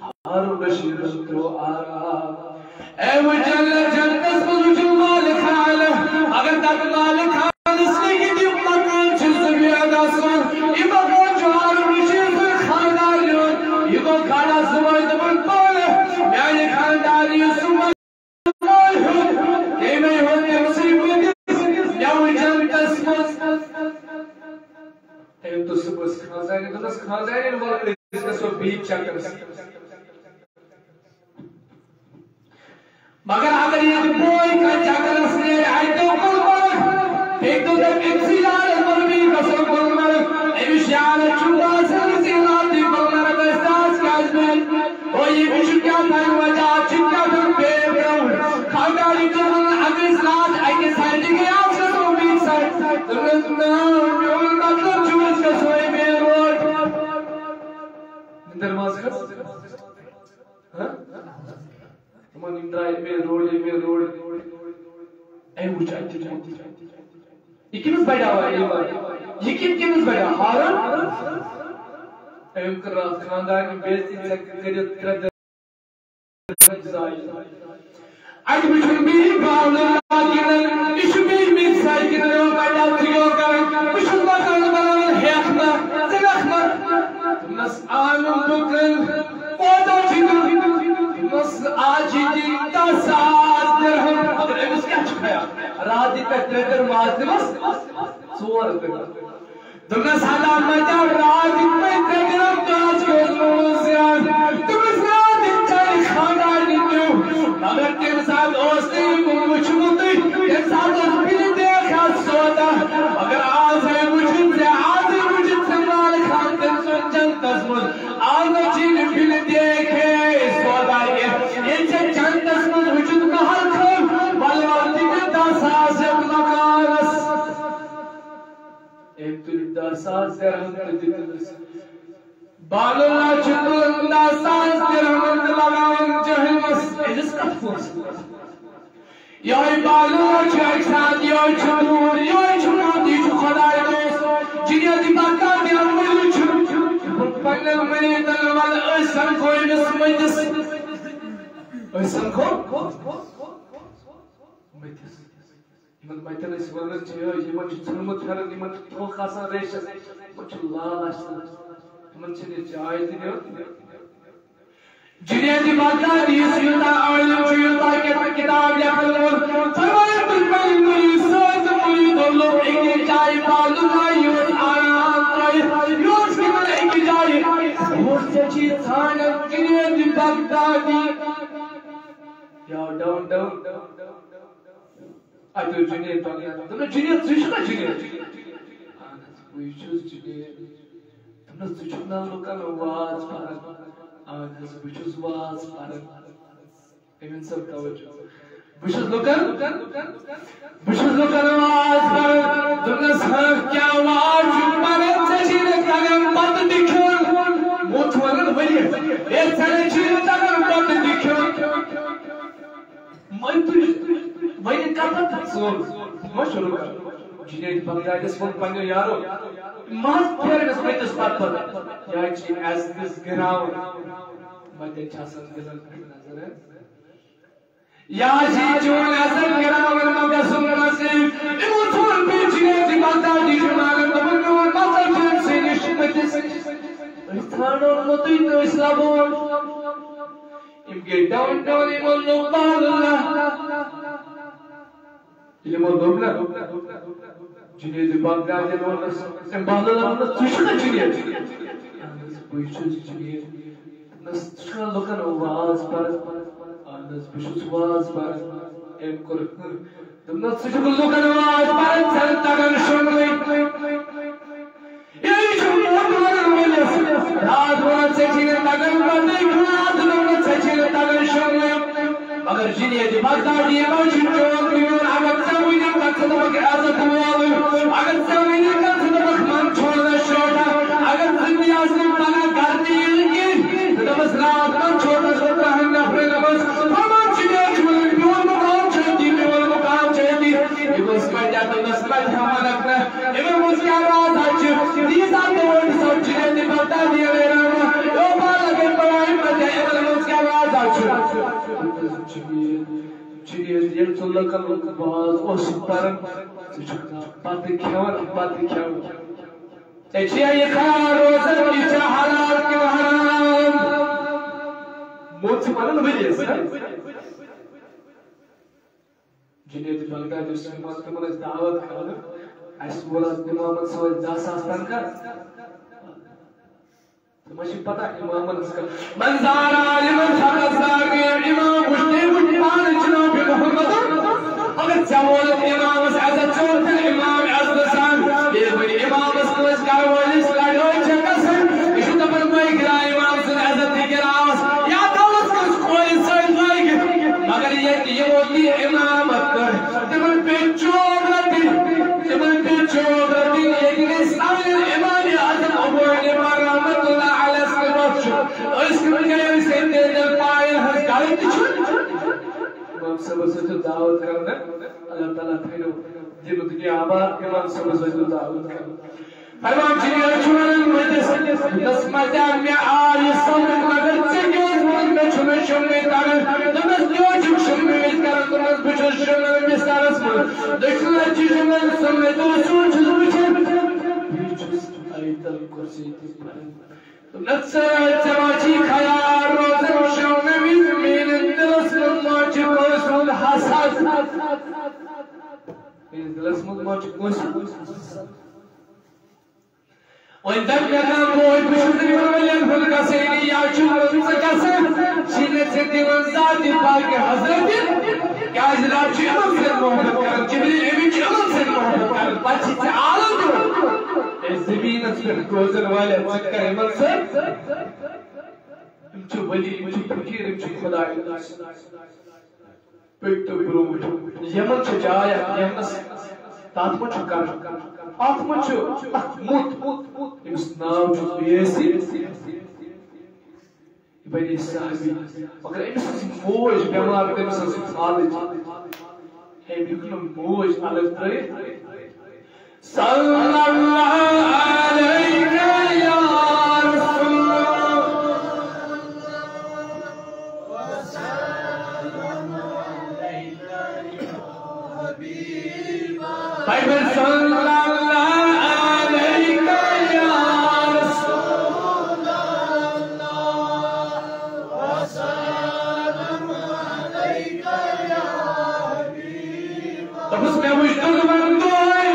ہارون رشیدن ترٛوو آرام۔ اے وۄنۍ جنت، جنتس منٛز وٕچھِو مالک خانہٕ، اگر تتھ مالک خانس لیکھِتھ یہِ مکان چھُ زبیر احمد سُنٛد، یہِ مکان چھُ ہارون رشید سُنٛد خانٛدارنہِ ہُنٛد، یہِ گوٚو کھڑا صُبحٲے دوٚپُن پانہٕ، میانہِ خانٛدارنہِ یُس سُہ مکان ہیوٚت، تٔمۍ ہیوٚت تٔمۍ سٕے مٔنٛزِس، مےٚ وٕچھ جنتس منٛز۔ تٔمۍ دوٚپ صُبحس خانٛدارنہِ، دوٚپنس، خانٛدارنہِ، وَلہٕ أسۍ گژھو بیٚیہِ چکرس۔ مگر اگر ییٚتہِ بوے کانٛہہ چکرس نیرِ، اَتہِ گوٚو گُلمرگ، بیٚیہِ دوٚپ أمۍ أکسٕے یارس، وَلہٕ بیٚیہِ گژھو گُلمرگ۔ أمِس یارس چھُ باسان زِ راتٕے گُلمرگ ٲسۍ، تاس کیٛازِ میلہِ؟ او، ییٚمِس چھُ کیٛاہ تام وجہ، اَتھ چھُ کیٛاہ تام background۔ خانٛدارنہِ چھُ وَنان، اگر أسۍ راتھ اَکہِ سایڈٕ گٔے، آز گژھو بیٚیہِ سایڈٕ۔ دوٚپنس، نہ، میون مطلب چھُ، أسۍ گژھو اَمے road۔ نِندٕر ما ٲس کھٔژ؟ ہہ؟ تِمن یِم درٛاے اَمے road، اَمے road۔ أمۍ وٕچھ اَتہِ چھِ جنت۔ یہِ کٔمِس بڑیو ایمان؟ یہِ کِتھ کٔمِس بڑیو؟ ہارون؟ أمۍ کٔر راتھ خانٛدارنہِ بےعزتی، ژےٚ کٔرِتھ ترٛےٚ دۄہ زایہِ۔ اَتہِ وٕچھُن بیٚیہِ بانہٕ لاگِنَن، یہِ چھُ بیٚیہِ مےٚ سۭتۍ کِنہٕ یِوان پنٛڈا تہِ یوت کران۔ بہٕ چھُس مکان بناوان، ہٮ۪کھ نہ، ژٕ ہٮ۪کھ نہ۔ دوٚپنَس، آ، نہٕ لُکَن کوتاہ چھِ دیُن؟ دوٚپنَس، آز چھِ دِنۍ دَہ ساس درہم۔ مگر أمِس کیٛاہ چھُ خیال؟ راتھ دِتۍ پٮ۪ٹھ ترٛےٚ درہم، آز دِمَس ژور درہم۔ دوٚپنَس، ہتا مَتیٛا راتھ دِتۍ مےٚ ترٛےٚ درہم، تہٕ آز کیٛاہ اوس موموز زیادٕ؟ دوٚپنَس، راتھ دِتۍ چانہِ خانٛدارنہِ تیوٗت، مگر تَمہِ ساتہٕ اوس نہٕ یہِ وُچھمُتٕے، تَمہِ ساتہٕ اوس بِلہِ دیکھا سودا، مگر آز ہے وُچھُتھ ژےٚ، آزٕے وُچھُتھ ژےٚ مال خان تٔمۍ سُنٛد جنتَس منٛز، آز نہ چھِ یہِ بِلہِ دیکھے سودا کینٛہہ، ییٚلہِ ژےٚ جنتَس منٛز وُچھُتھ محل خان، وَلہٕ وَلہٕ دِ مےٚ دَہ ساس یَتھ مکانَس۔ أمۍ تُلۍ دَہ ساس درہم تہٕ دِتنَس۔ بانُ اللہ چھُ تُلان دَہ ساس درہم تہٕ لگاوان جہلمس۔ أمِس کَتھ پونٛسہٕ؟ یِہوٚے بانُ اللہ چھُ اَکہِ ساتہٕ، یِہوٚے چھُ نوٗر، یِہوٚے چھُ موتی، یہِ چھُ خۄداے دوست۔ جنید بغدادی یَتھ مٔنٛزِل چھُ۔ پنٛنٮ۪ن مریٖدن وَنان، أسۍ سَمکھو أمِس مٔنٛزِس۔ أسۍ سَمکھو مٔنٛزِس۔ یِمن مَتٮ۪ن أسۍ وَنان چھِ، یِمن چھُ ژھیوٚنمُت پھٮ۪رن، یِمن چھُ تھوٚکھ آسان ریشَس، یِمن چھُ لال آسان، یِمن چھِنہٕ یہِ چاے تہِ دِوان۔ جنید بغدادی یُس یوٗتاہ عٲلِم چھُ، یوٗتاہ کِت-، کِتاب لیکھن وول، فرماوان، تُہۍ پَنٕنۍ مُریٖد سۭتۍ تہٕ مُریٖدو لوٚگ أکِس جایہِ بانُ اللہ یوت آرام ترٲوِتھ، یہِ اوس گِنٛدان أکِس جایہِ۔ بہٕ اوسُس ژےٚ چھی ژھانٛڈان، جنید بغدادی۔ یا ڈاوُن ٹاوُن۔ اَتہِ اوس جُنید پَنٕنۍ۔ دوٚپمَس، "جُنید، ژٕ چھُکھا جُنید؟" "اَہَن حظ، بٕے چھُس جُنید۔" دوٚپمَس، "ژٕ چھُکھ نا لُکَن واز پَران؟" "اَہَن حظ، بہٕ چھُس واز پَران۔" أمِن صٲب توجہ۔ "بہٕ چھُس لُکَن، بہٕ چھُس لُکَن واز پَران۔" دوٚپمَس، "ہاں، کیٛاہ واز چھُکھ پَران؟ ژےٚ چھے نہٕ تَگان بَتہٕ تہِ کھیوٚن۔" موت وَنان ؤلِتھ، "ہے، ژےٚ نَے چھُے نہٕ تَگان بَتہٕ تہِ کھیوٚن۔" وۄنۍ تُج، وۄنۍ کَتھ ژوٚل؟ ما چھُ رُکان؟ جُنید بغدادیَس ووٚن پنٛنیو یارو، مَنٛز پھیرنَس ؤتِس پَتہٕ پَتہٕ۔ یا چھِ عزتَس گِراوُن۔ وۄنۍ تہِ چھِ آسان دِلَن پٮ۪ٹھ نظر۔ یا چھِ چون عزت گِراوُن، ما گژھُن نصیب۔ یِمو ژھُن بیٚیہِ جُنید بغدادی چھُ مانان، دوٚپُن، میون مطلب چھُ أمۍ سٕے نِش ؤتِس۔ أسۍ ژھانٛڈو نہٕ تُہۍ تہٕ أسۍ لَبو۔ یِم گٔے ڈاوُن ٹاوُن، یِمو لوٚگ بانُ اللہ۔ ییٚلہِ یِمو لوٚگ نا، جُنید بغدادیَن ووٚننَس، أمۍ بانُ اللہَن ووٚننَس، "ژٕ چھُکھا جُنید؟" "اَہَن حظ، بٕے چھُس جُنید۔" دوٚپنَس، "ژٕ چھُکھا لُکَن واز پَران؟" "اَہَن حظ، بہٕ چھُس واز پَران۔" أمۍ کوٚر، دوٚپنَس، "ژٕ چھُکھ لُکَن واز پَران، ژےٚ نہٕ تَگان شۄنٛگنُے۔" راتھ وَنان ژےٚ چھے نہٕ تَگان بَتٕے کھیوٚن، راتھ وَنان ژےٚ چھے نہٕ تَگان شۄنٛگُن۔ مگر جنید بغدادی ما چھُ چون میون، اگر ژےٚ وٕنہِ کَتھ ژٕ دَپَکھ عزت وول، اگر ژےٚ وٕنہِ کَتھ ژٕ دَپَکھ من چھوڑنا چھوٹا، اگر زندگی آسہِ نہٕ پَگاہ گَرٕ تہِ یِنہٕ کِہیٖنۍ، ژٕ دَپَس راتھ من چھوڑنا چھوٹا ہن نفرے نماز۔ فرمان چھُ مےٚ چھُ وَنان میون مقام چھُ أتی، میون مقام چھُ أتی۔ یہِ گوٚژھ کَتہِ اَتھ نَس کَتہِ ہٮ۪وان رَٹنہٕ؟ امام اس کیا راز اچھ دیزا تو سب چیزیں دی بتا دیا میرا او بالا کے پڑھائی پتے امام اس کیا راز اچھ چیز چیز یہ تو لکل باز او سپر پتے کھیور پتے کھیور اچھا یہ خیال روزہ اچھا حلال کیوں حرام؟ موت سے پتہ نہیں ہے۔ جنید بغدادی اوس یِوان، تِمن ٲسۍ دعوت کران۔ اَسہِ ووٚن حظ اِمامن سۭتۍ دَہ ساس تنخواہ۔ تِمن چھِ پتہ اِمامن ٲس کَران، "من زار عالمًا فقد زار"، اِمام وٕچھ، تٔمۍ وٕچھ پانہٕ جناب محمد۔ مگر ژےٚ ووٚنُتھ اِمامس عزت، ژٕ ووٚنُتھ اِمام عزتہٕ سان۔ ییٚلہِ وۄنۍ اِمامس کٲنٛسہِ گرٕ وٲلِس لڑٲے چھےٚ گژھان، یہِ چھُ دَپان، "مےٚ گِراو اِمام سٕنٛز عزت تہِ گِراوس"۔ یا تھاوس کٲنٛسہِ کورِ سۭتۍ لٲگِتھ، مگر ییٚتہِ یِمو تہِ اِمامت کٔر، تِمن پیٚیہِ چوب رَٹٕنۍ، تِمن پیٚیہِ چوب رَٹٕنۍ۔ ییٚتہِ گٔے سانٮ۪ن اِمام اعظم ابو حنیفہ رحمۃ اللہ علیہ سٕنٛدِ وقتہٕ چھُ۔ أسۍ کِتھ کٔنۍ أسۍ ییٚتہِ تیٚلہِ پایَن ہٕنٛز غلطی چھُ؟ اِمام صٲبَس ٲسِو دعوت کران، اللہ تعالیٰ تھٲیِو دِنہٕ دُنیا آباد، اِمام صٲبَس ٲسِو دعوت کران۔ فرمان چھُ، یہِ چھُ وَنان مٔتِس، دوٚپنَس، "مَتیٛا مےٚ آو یہِ سَمٕجھ، مگر ژےٚ کیٛازِ ووٚن مےٚ چھُنہٕ شۄنٛگنُے تَگان؟" دوٚپنَس، "کیٛازِ چھُکھ شۄنٛگنہٕ وِزِ کران؟" دوٚپنَس، "بہٕ چھُس شۄنٛگان بِستَرَس منٛز، دٔچھِنۍ لَتہِ چھِ شۄنٛگان، سُہ مےٚ دوٚپ، سُہ چھُس بہٕ وٕچھان۔ بہٕ چھُس آیت الکرسی تہِ پَران۔" دوٚپنَس، "ژٕ، ژےٚ ما چھی خیال روزان شۄنٛگنہٕ وِزِ میٛٲنِس دِلَس منٛز ما چھُ کٲنٛسہِ ہُنٛد حسد؟" میٛٲنِس دِلَس منٛز ما چھُ کٲنٛسہِ ہُنٛد حسد؟ وۄنۍ دَپہِ مےٚ کانٛہہ بوے، بہٕ چھُس نہٕ یِمن ؤلین ہُنٛد گژھٲنی، یا چھُ ژٕ گژھان، چھِ نہٕ ژےٚ دِوان ذاتِ پاکِ حضرت، کیٛازِ رب چھُ یِمن سۭتۍ محبت کران، جبریل امین چھُ یِمن سۭتۍ محبت کران، پتہٕ چھِ ژےٚ عالم دِوان۔ اے زٔمیٖنس پٮ۪ٹھ روزن والٮ۪ن، ژٕ کر یِمن سۭتۍ؟ یِم چھِ ولی، یِم چھِ فقیٖر، یِم چھِ خداے۔ پٔکۍ تو برونٛٹھ۔ یمن چھِ جاے اکھ یمنس، تتھ منٛز چھُ کرُن۔ اتھ منٛز چھُ اکھ موٚت، ییٚمِس ناو چھُ یاسین۔ یہِ بنے صحابی۔ مگر أمۍ سٕنٛز موج بٮ۪مار، تٔمۍ سٕنٛز فالج۔ أمۍ ہیوٚک نہٕ موج الگ ترٲیِتھ۔ صلی اللہ علیک یا رسول۔ پیغمبر صلی اللہ علیک یا رسول اللہ۔ دوٚپُس، مےٚ وٕچھ دۄدوَن دۄہَے،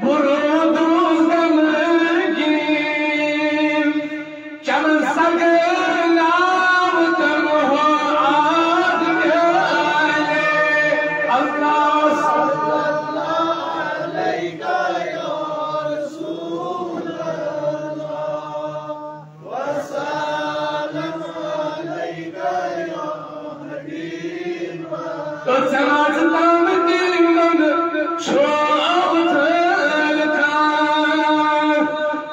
بہٕ روٗدُس غمگیٖن۔ چمن سگہٕ ناو تہٕ مُہو آدمہِ آلے۔ اللہ صلی اللہ علیک یا رسول اللہ۔ وسلم علیک یا حبیب اللہ۔ تو ژٕ ناز تام تِمن چھو ابتل کان۔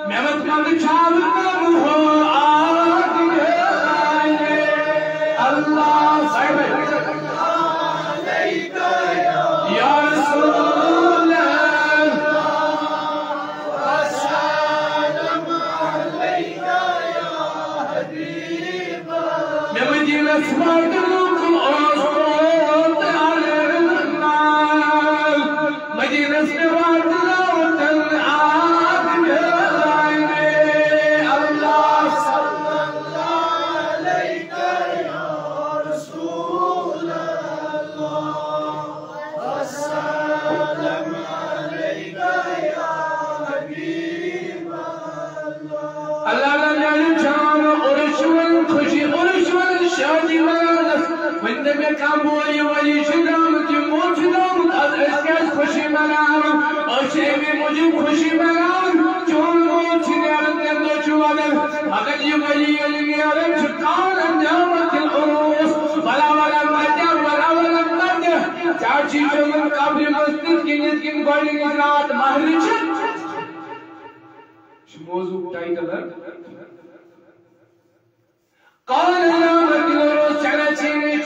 مےٚ وَت منٛد چھاو تم ہو آگ میں آئے۔ اللہ صاحب۔ یا رسول اللہ۔ مےٚ مدیٖنس واتنُک اوس موت ارنان۔ مدیٖنس مےٚ واتنٲو تن آگ میٲنۍ۔ اللہ صلی اللہ علیک یا رسول اللہ۔ السلام علیک یا حبیب اللہ۔ اللہ تعالیٰ میانہِ جان، عرس چھُ وۄنۍ خوشی، عرس چھُ وۄنۍ شادی مناونس۔ وۄنۍ دَپہِ مےٚ کانٛہہ بوے، یہِ ولی چھُ درٛامُت، یہِ موت چھُ درٛامُت، از أسۍ کیٛازِ خوشی مناوان؟ أسۍ چھِ اَمی موٗجوٗب خوشی مناوان، چون موت چھُ نیران تَمہِ دۄہ چھُ چھِ یِمن قبرِ منٛز تِتھ کٔنۍ، یِتھ کٔنۍ گۄڈٕنِچ راتھ مہرِنۍ چھِ۔ یہِ چھُ موضوع ٹائٹل، ہا؟ قال يا مكنون، ژےٚ نہ چھے نہٕ،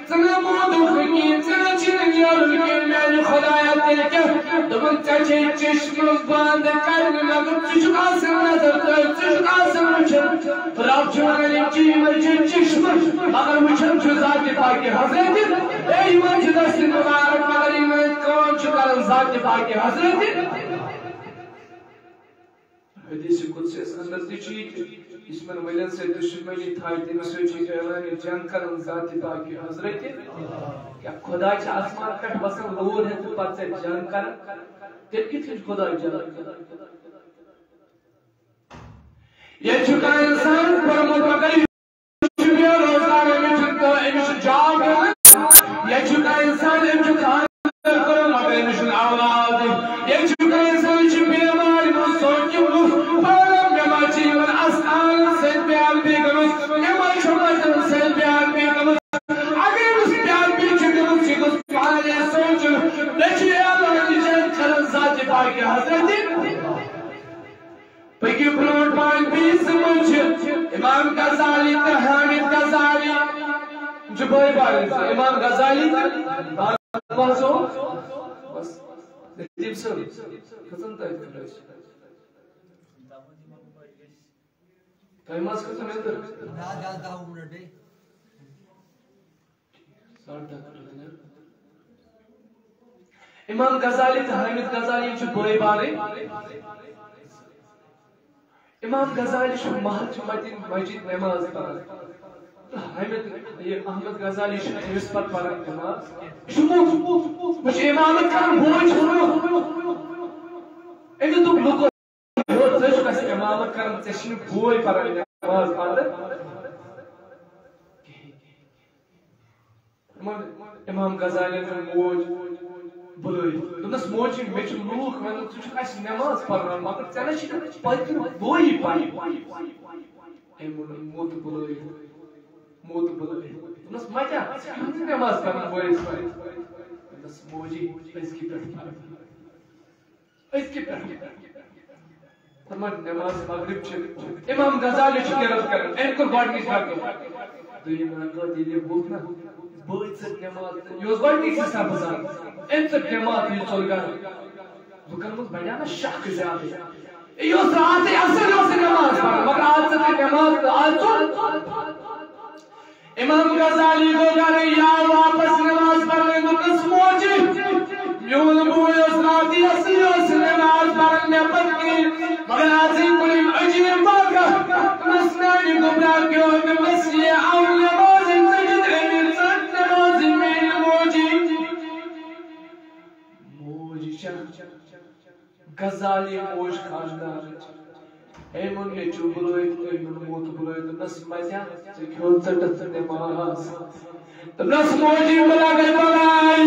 ژٕ نہ موٗدُکھ نہٕ کِہیٖنۍ، ژےٚ نہ چھے نہٕ نیرُن کِہیٖنۍ، میانہِ خدایا، تیٚلہِ کیٛاہ؟ دوٚپُن، ژےٚ چھے چشمہٕ بنٛد کرنہِ، مگر ژٕ چھُکھ آسان نظر ترٛٲوِتھ، ژٕ چھُکھ آسان وٕچھان۔ رب چھُ ونان، یِم چھِ، یِمن چھِ چشمہٕ، مگر وٕچھان چھُ ذاتِ پاکِ حضرت۔ اے، یِمن چھُ دستِ مبارک، مگر یِم کٲم چھِ کران ذاتِ پاکِ حضرت۔ حدیث قدسیس اندر تہِ چھُ یہِ کہِ یُس یِمن ؤلین سۭتۍ دُشمنی تھایہِ، تٔمِس سۭتۍ چھُ اعلانِ جنگ کران ذاتِ پاکِ حضرت۔ کیٛاہ خدا چھِ آسمان پٮ۪ٹھ وسان لوٗر ہٮ۪تھ تہٕ پتہٕ سۭتۍ جنگ کران؟ تیٚلہِ کِتھ کٔنۍ چھُ خدا جنگ کران؟ ییٚتہِ چھُ کانٛہہ اِنسان پوٚرمُت، مگر یہِ چھُ بے روزگار، أمِس چھُنہٕ کانٛہہ، أمِس چھُ جاب مِلان۔ ییٚتہِ چھُ کانٛہہ اِنسان، أمِس چھُ خانٛدر کوٚرمُت، مگر أمِس چھُنہٕ اولاد۔ ییٚتہِ چھُ کانٛہہ اِنسان، یہِ چھُ بٮ۪مار، یِمو سونٛچ، یِمو، پرم بٮ۪مار چھِ یِمن اَستانَن سۭتۍ بے عدلی گٔمٕژ، یِمن چھُ مَٹَن سۭتۍ بے عدلی گٔمٕژ۔ اگر أمِس بے عدلی چھِ گٔمٕژ، یہِ گوٚژھ پانے سونٛچُن، مےٚ چھُ اعلانِ جنگ کران ذاتِ پاکِ حضرت۔ پٔکِو برونٛٹھ پہن، بیٚیہِ زٕ منٛز چھِ امام غزالی تہٕ حامد غزالی۔ یِم چھِ بٲے بارٕنۍ، امام غزالی تہٕ بس۔ لطیف صٲب، کھٔژٕن تۄہہِ خۄدایَس۔ تۄہہِ ما حظ کھٔژٕن نیٚنٛدٕر؟ ساڑٕ دَہ پٮ۪ٹھ۔ امام غزالی تہٕ حامد غزالی چھِ بٲے بارٕنۍ۔ امام غزالی چھُ محلہٕ چہِ متہِ مسجد نماز پران۔ تہٕ حامد، یہِ احمد غزالی چھُ أمِس پتہٕ پران نماز۔ یہِ چھُ موٚٹ۔ وۄنۍ چھُ امامت کران، بوے چھُس بہٕ۔ أمِس دوٚپ لُکو، یوٚت ژٕ چھُکھ اَسہِ امامت کران، ژےٚ چھِنہٕ بوے پران نماز پتہٕ کِہیٖنۍ۔ امام، امام غزالی ہٕنٛز موج بُلٲوِتھ۔ دوٚپنَس، "موجی، مےٚ چھِ لوٗکھ وَنان، ژٕ چھُکھ اَسہِ نٮ۪ماز پَرناوان، مگر ژےٚ نہ چھِ پٔتِم بویی پَرٕنۍ۔" أمۍ ووٚن، "موت بُلٲوِتھ، موت بُلٲوِتھ۔" دوٚپنَس، "مَتیا، ژٕ چھُکھ نہٕ نٮ۪ماز پَران بٲیِس پَرٕنۍ؟" دوٚپنَس، "موجی، أزکہِ پٮ۪ٹھ پَرٕ بہٕ۔" أزکہِ پٮ۪ٹھ۔ فرمان نماز مغرب چھِ، امام غزالی چھُ قرت کران، أمۍ کوٚر گۄڈٕنِچ رکعت۔ دوٚیِم رکعت ییٚلہِ یہِ ووٚتھ نہ، بٲے ژٔٹ نماز تہٕ یہِ اوس گۄڈٕنِچ سپٕز اَتھ۔ أمۍ ژٔٹ نماز تہٕ یہِ ژوٚل گرٕ۔ لُکن منٛز بڑیٛاو نہ شک زیادٕ۔ یہِ اوس راتھٕے اصل، یہِ اوس نماز پران، مگر آز ژٔٹ نماز تہٕ آز ژوٚل۔ امام غزالی گوٚو گرٕ، یہِ آو واپس نماز پرنہِ، دوٚپنس، "موجی، میون بوے اوس راتھٕے اصلی اوس نماز پران مےٚ پتہٕ کِنۍ، مگر ازٕے کوٚر أمۍ عجیب واقعہ، دوٚپنس، میانہِ گوٚبرا پیوٚو أمِس یہِ آو نمازِ ژٔٹِتھ، أمۍ ژٔٹ نمازِ میانہِ موجی۔" موج چھےٚ غزالی موج خاندارٕچ۔ أمۍ ووٚن، "مےٚ چھُ بُلٲوِتھ، أمۍ ووٚن، موت بُلٲوِتھ۔" دوٚپنَس، "مَتیا، ژےٚ کھیوٚو ژٔٹِتھ نٮ۪ماز؟" دوٚپنَس، "موجی، بہٕ لَگَے بَلاے۔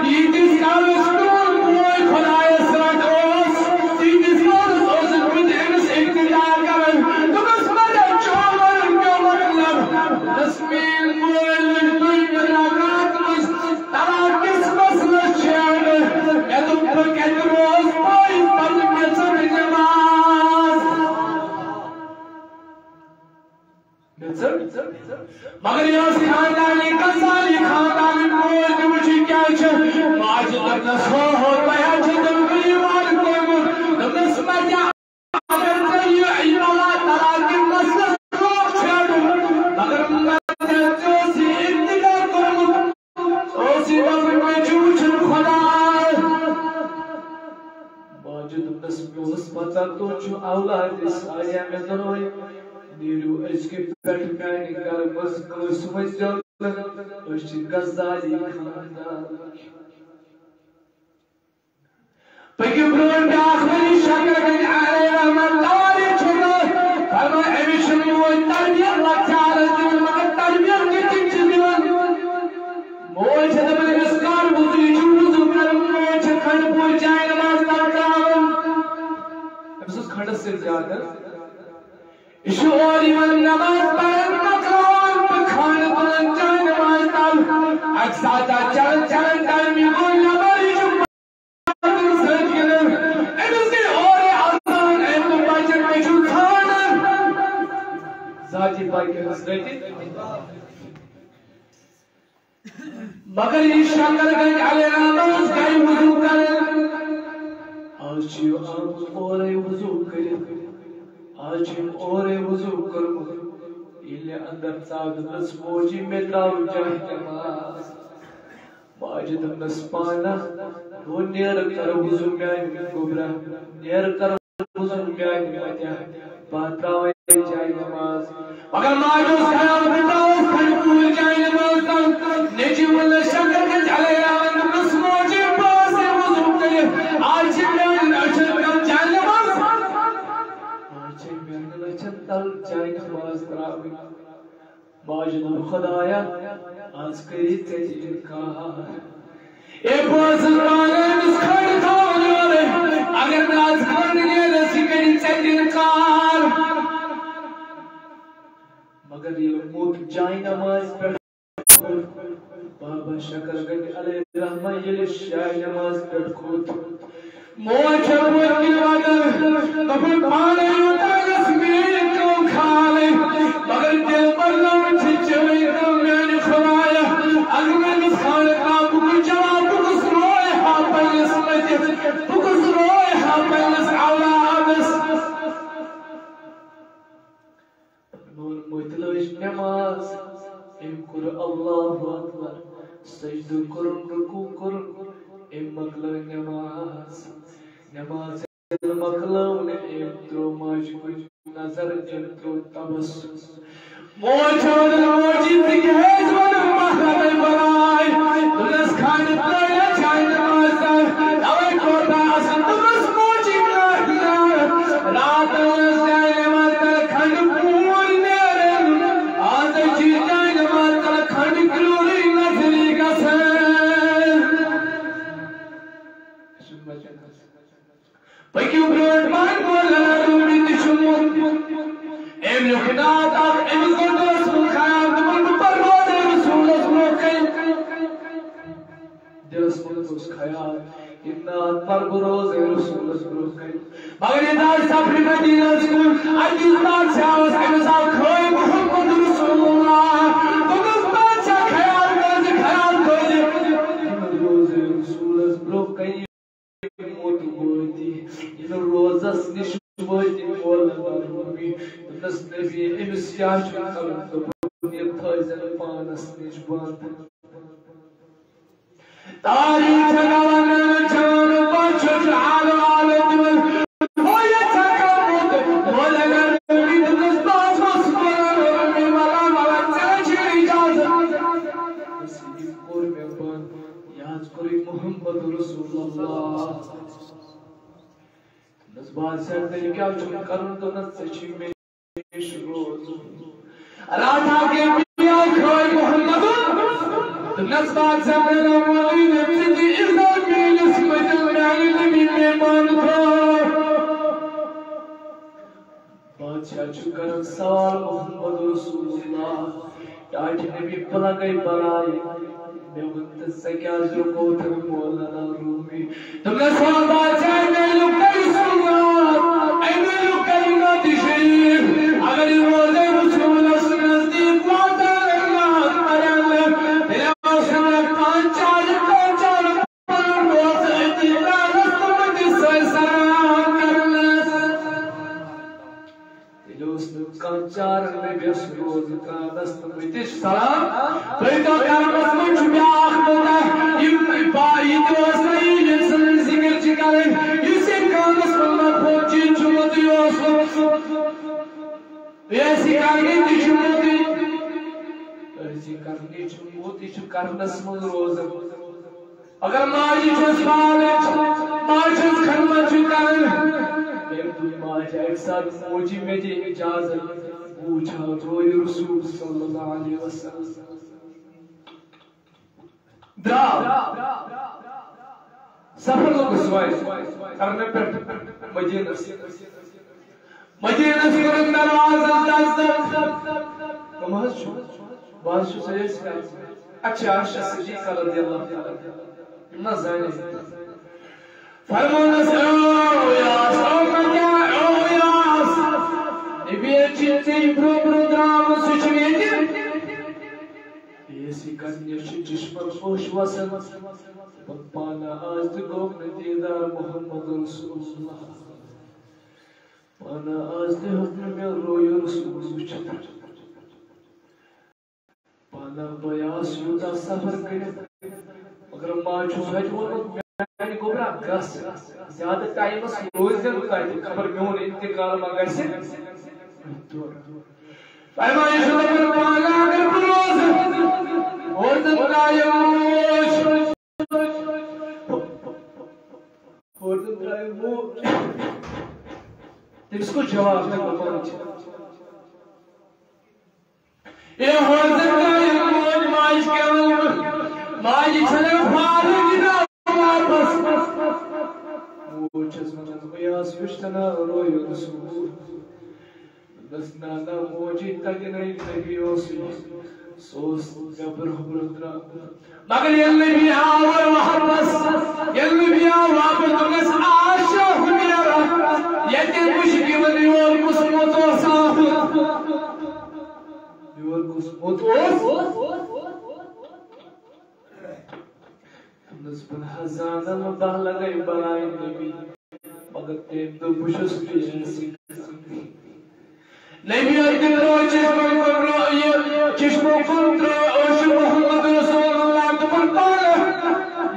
ییٖتِس کالَس میون بوے خۄدایَس سۭتۍ اوس، تیٖتِس کالَس اوسُس بہٕ تہِ أمِس اِقتِدا کَران۔" دوٚپنَس، "مَتیا، چون وَنُن کیٛاہ مطلب؟" دوٚپنَس، "میٛٲنۍ بوے لٔج دۄیمہِ رکعت منٛز۔" طلاق کِس مسلس چھِ اَڑٕ۔ مےٚ دوٚپ، بہٕ کَتہِ روز پٔزۍ پَتہٕ مےٚ ژٔٹ نٮ۪ماز۔ مےٚ ژٔٹ۔ مگر یہِ ٲس خاندانی غزالی خاندانٕچ موج تہِ وٕچھِو کیٛاہ چھِ۔ ماجہِ دوٚپنَس، "ہو ہو، تۄہہِ حظ چھُ دۄنوٕنی وارٕ کوٚرمُت۔" دوٚپنَس، "مَتیا، اگر ژےٚ یہِ علم اللہ تعالیٰ کہِ مسلس برونٛہہ چھُ اَڑُن، مگر مَتیا، ژےٚ اوس یہِ ابتدا کوٚرمُت۔" اوس یہِ دَپان، "مےٚ چھُ وٕچھُن خۄداے۔" ماجہِ دوٚپنَس، "مےٚ اوس پَتہ تُہۍ چھِو اولادِ صالحہ، مےٚ دۄنوَے نیٖرِو أزکہِ پٮ۪ٹھ میٛانہِ گَرٕ منٛز، کٲنٛسہِ ؤنۍزیو نہٕ، أسۍ چھِ غزالی خاندان۔" پٔکِو برٛونٛٹھ، بیٛاکھ ؤری شکر گنج علیہ رحمت تواری چھُنہٕ۔ فرمٲے، أمِس چھُنہٕ یِہوٚے تربیت لۄکچارَس دِوان، مگر تربیت کِتھ کٔنۍ چھِ دِوان؟ موج چھےٚ دَپان، أمِس کر وضوٗ، یہِ چھُنہٕ وضوٗ کران۔ موج چھےٚ کھنٛڈٕ پوٗرۍ جاے نماز پرناوان۔ أمِس اوس کھنٛڈَس سۭتۍ زیادٕ۔ یہِ چھُ اورٕ یِوان نماز پران مۄکلاوان تہٕ خانہٕ تُلان چاے نماز تل۔ اَکہِ ساتہٕ چلان چلان ٹایم یہِ گوٚو حضرت۔ مگر یہ شکر گنج علیہ الرحمہ اوس گرِ وضو کران۔ آز چھُ یہِ آمُت اورے وضو کٔرِتھ۔ آز چھُ أمۍ اورے وضو کوٚرمُت۔ ییٚلہِ اندر ژاو، دوٚپنس، "موجی، مےٚ ترٛاو جایہِ نماز۔" ماجہِ دوٚپنس، "پانہ، ہُہ نیر کر وضو میانہِ گوٚبرا، نیر کر وضو میانہِ متیا، بہٕ ترٛاوے جایہِ نماز۔" مگر ماجہِ اوس خیال، بہٕ ترٛاوس کھنٛڈٕ پوٗرۍ جایہِ نماز تل۔ نیٚچوۍ ووٚننس، شکر گنج علیہ الرحمن دوٚپنس، "موجی، بہٕ آسے وضو کٔرِتھ، آز چھِ میانٮ۪ن أچھن تل جایہِ نماز۔ آز چھِ میانٮ۪ن أچھن تل جایہِ نماز ترٛاوٕنۍ۔" ماجہِ دوٚپ، "خدایا، آز کٔرِتھ ژےٚ تہِ اِنکار۔ اے، بہٕ ٲسٕس پانہٕ أمِس کھنٛڈ تھاوان یورَے۔ اگر نہٕ آز کھنٛڈ نیرَس، یہِ کٔرِتھ ژےٚ تہِ اِنکار۔" مگر ییٚلہِ موٚت جایہِ نمازِ پٮ۪ٹھ کھوٚت، بابا شکر گنج علیہ الرحمہ ییٚلہِ جایہِ نمازِ پٮ۪ٹھ کھوٚت، موج چھےٚ پٔتۍ کِنۍ وَنان، دوٚپُن، "پانَے یوٗتاہ گژھِ میٛٲنۍ کٲم کھالٕنۍ، مگر دِل بدلاوُن چھِ چٲنۍ کٲم میٛانہِ خۄدایہ۔ اگر نہٕ أمِس خانہٕ کانٛہہ، بہٕ کُس جواب، بہٕ کُس روے ہا پنٛنِس مٔتِس، بہٕ کُس روے ہا پنٛنِس اولادَس؟" مون مٔتۍ لٲج نماز، أمۍ کوٚر اللہ اکبر، سجدٕ کوٚرُن، رکوع کوٚرُن، أمۍ مۄکلٲو نماز۔ نماز ییٚلہِ مۄکلٲو نہٕ، أمۍ ترٛوو ماجہِ کُن نظر، أمۍ ترٛوو تبسم۔ موج چھےٚ ونان، "موجی، ژٕ کیٛازِ وَنان مۄکلٲوٕے بلاے؟" دوٚپنَس، "کھنٛڈ ترٛٲوِتھ چھَے نہٕ آسان، تَوَے کوٗتاہ اَصٕل۔" دوٚپنَس، "موجی، نہ، نہ، راتھ ٲس جایہِ نماز تَل کھنٛڈ پوٗرۍ نیران، آز چھِ جایہِ نماز تَل کھنٛڈ کِلوٗرٕے نظرِ گژھان۔" پٔکِو برٛونٛٹھ پہن، مولانا رومی تہِ چھُ موٚت۔ أمۍ لیوٚکھ نعت اکھ، أمِس گوٚو دِلس منٛز خیال، دوٚپُن، "بہٕ پرٕ روزے رسوٗلس برٛونٛہہ کَنہِ۔" دِلس منٛز اوس خیال، یہِ نعت پرٕ بہٕ روزے رسوٗلس برٛونٛہہ کَنہِ۔ مگر ییٚلہِ آز سفرِ مدیٖنس کُن، اَتہِ یُس بادشاہ اوس، أمِس آو خٲہۍ محمد رسول اللہ۔ دوٚپنَس، "بادشاہ، خیال تھٲوزِ، خیال تھٲوزِ، بہٕ روزے رسوٗلس برٛونٛہہ کَنہِ۔" موت وٲتی، ییٚلہِ روزس نِش وٲتی مولانا رومی، دوٚپنَس، "نبی، أمِس کیٛاہ چھُ کَرُن؟" دوٚپُن، "یہِ تھٲوزٮ۪ن پانَس نِش بنٛد۔ تاریٖخ چھےٚ گواہ، میٛانٮ۪ن جوانو پتہٕ چھُ آلہٕ آلہٕ دِوان۔ ہُہ یہِ چھےٚ کَرمُت، مولانا رومی دوٚپنَس، بہٕ حظ اوسُس مولانا رومی، وَلہٕ، وَلہٕ، ژےٚ چھِ اِجازت۔" دوٚپنَس، "یہِ کوٚر مےٚ بنٛد، یہِ حظ کوٚرُے محمد رسول اللہ۔" دوٚپنَس، "بادشاہ، تیٚلہِ کیٛاہ چھُم کَرُن؟" دوٚپنَس، "ژےٚ چھُے مےٚ نِش روزُن۔" راتھا کے پیا کھوئے محمد۔ دوٚپنَس، "بادشاہ، مےٚ نہ ووٚنُے نہٕ ژےٚ زِ عزت میٛٲنِس مٔتِس میٛانہِ نبی مہمان تھوٚو۔" بادشاہ چھُ کران سوال، "محمد رسول اللہ، ٹاٹھۍ نبی پلگے بلاے، مےٚ وَن تہٕ ژےٚ کیٛازِ رُکووُتھ مولانا رومی؟" دوٚپنَس، "ہو بادشاہ، مےٚ لُکَے سُنت، أمۍ لُکَے نعتِ شریٖف، اگر یہِ روزے رسوٗلَس نزدیٖک واتان نعت پَرن، تیٚلہِ اوس مےٚ کانٛہہ چارٕ، کانٛہہ چارٕ پَنُن روزٕ أتی ترٛاونَس تہٕ مٔتِس سۭتۍ سلام کرنَس۔" تیٚلہِ اوس نہٕ کانٛہہ چارٕ نبیَس روزٕ ترٛاونَس تہٕ مٔتِس سلام۔ تُہۍ تو کرنَس منٛز چھُ بیٛاکھ مُدعا۔ یِم با-، یہِ تہِ اوس نہٕ یہِ، ییٚمہِ سٕنٛز ذِکِر چھِ کَرٕنۍ، یُس یہِ کانَس منٛز مَفہوٗم چیٖز چھُ، یہِ اوس نہٕ۔ یہِ اَسہِ کرنٕچ تہِ چھُ موتٕے۔ أسۍ یہِ کرنٕچ چھُ موتٕے، چھُ کرنَس منٛز روزان۔ اگر ماجہِ چھَس پالٕنۍ، ماجہِ ہٕنٛز خدمت چھِ کرٕنۍ۔ مےٚ دوٚپ ماجہِ اَکہِ ساتہٕ، "موجی، مےٚ دِ اِجازت، بہٕ وٕچھِ ہا روے رسول صلی اللہ علیہ وسلم۔" درٛاو۔ سفر لوٚگُس وۄنۍ کرنہٕ پٮ۪ٹھ مدیٖنَس۔ مدیٖنَس کوٚرُکھ دروازَس دَستک۔ کٕم حظ چھِو؟ بہٕ حظ چھُس أسۍ۔ اچھا، اچھا، صدیقہ رضی اللہ تعالیٰ عنہ۔ یِم نہ زانہِ۔ فرموونَس، "او یاس، او مکہ، او یاس۔ نبی چھِ ژےٚ برٛونٛہہ برٛونٛہہ درٛامٕژ، سُہ اسی کرنہِ چھُ چشمن اوش وسان۔ پانہٕ آز تہِ گوٚو نہٕ دیٖدار محمد رسول اللہ۔ پانہٕ آز تہِ ہیوٚک نہٕ مےٚ رویہِ رسول وٕچھِتھ۔ پانہٕ بہٕ آس یوٗتاہ سفر کٔرِتھ، مگر ما چھُس ہۄتہِ ووٚنمُت، میانہِ گوٚبرا، گژھ، زیادٕ ٹایمس روزِ نہٕ تتہِ، خبر میون انتقال ما گژھِ۔ فرمٲیِو، یہِ چھُ دَپان، پانہٕ اگر بہٕ روزٕ، اورٕ زَن ترٛایہِ موج۔ اورٕ زَن ترٛایہِ موج۔ تٔمِس کُس جواب چھُ دَپان چھِ؟ اے اورٕ زَن ترٛایہِ موج، ماجہِ کیٛاہ وَنہٕ بہٕ؟ ماجہِ چھَنہٕ فارغ دِوان واپس۔ موج چھَس وَنان، بہٕ آس وٕچھتَنا رویُن سوٗر۔ دوٚپنَس، نہ، نہ، موجی، تَتہِ نَے نبی اوسُے۔ سُہ اوس مےٚ برونٛہہ برونٛہہ درٛامُت۔ مگر ییٚلہِ نبی آو واپس، ییٚلہِ نبی آو واپس، دوٚپنَس، آز چھُ ہُمیر۔ ییٚتہِ وٕچھ تِمن یور کُس موٚت اوس آمُت۔ یور کُس موٚت اوس؟ دوٚپنَس، بہٕ نہ حظ زانَن نہٕ، بہٕ لگے بلاے نبی۔ مگر تٔمۍ دوٚپ، بہٕ چھُس پیٖر سٕنٛدۍ۔ نبی ییٚلہِ تہِ ترٛوو چشمہٕ کُن رو-، یہِ چشمہٕ کُن ترٛوو، اوس یہِ محمد رسول اللہ تِمن پانہٕ۔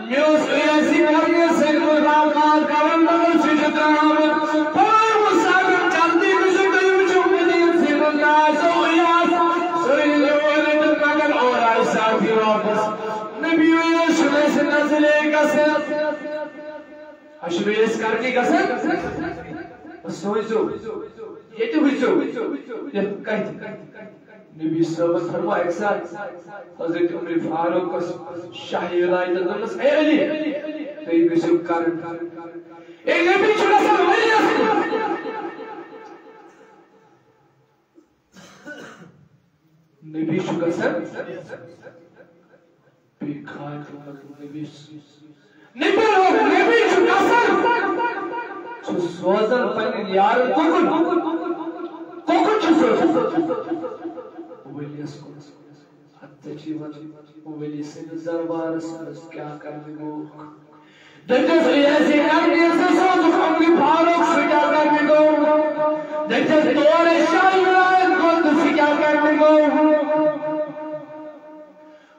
مےٚ اوس اویسی کرنہِ سۭتۍ ملاقات کرُن، مگر سُہ چھُ درٛامُت۔ فرموو صاحبن، جلدی گٔژھِو، تُہۍ وٕچھِو مدیٖنہٕ سٕے منٛز نہ آسیو اویاس۔ سُہ ییٚلہِ یور رٔٹِتھ، مگر اورٕ آیہِ صحابی واپس۔ نبی اویاس چھُنہٕ اَسہِ نظرِ گژھان۔ اَسہِ چھُنہٕ اویس کرنی گژھان۔ بس سوٗنٛچزیو، ییٚتہِ وٕچھزیو، یَتھ کَتھِ۔ نبی صٲبَن فرموو اَکہِ ساتہٕ حضرت عمر فاروقَس شاہی ولایتَس، دوٚپنَس، اے علی، تُہۍ گٔژھِو کرٕنۍ۔ اے نبی چھُ گژھان ؤریَس منٛز۔ نبی چھُ گژھان بیٚیہِ خاتمہٕ نبی۔ نبی، نبی چھُ گژھان، چھُ سوزان پنٕنۍ یارن کُکُن۔ کُکُن چھُ سوزان؟ ؤلیَس کُن۔ حتیٰ چھِ یِوان ؤلی سٕنٛدِس دربارس منٛز کیٛاہ کرنہِ گوٚو۔ دٔپِس، یہِ ٲسۍ یہِ کرنہِ، سُہ سوزُکھ عمرِ فاروق، سُہ کیٛاہ کرنہِ گوٚو؟ دٔپِس، تور ٲسۍ شاہی ولایت گوٚو، تہٕ سُہ کیٛاہ کرنہِ گوٚو؟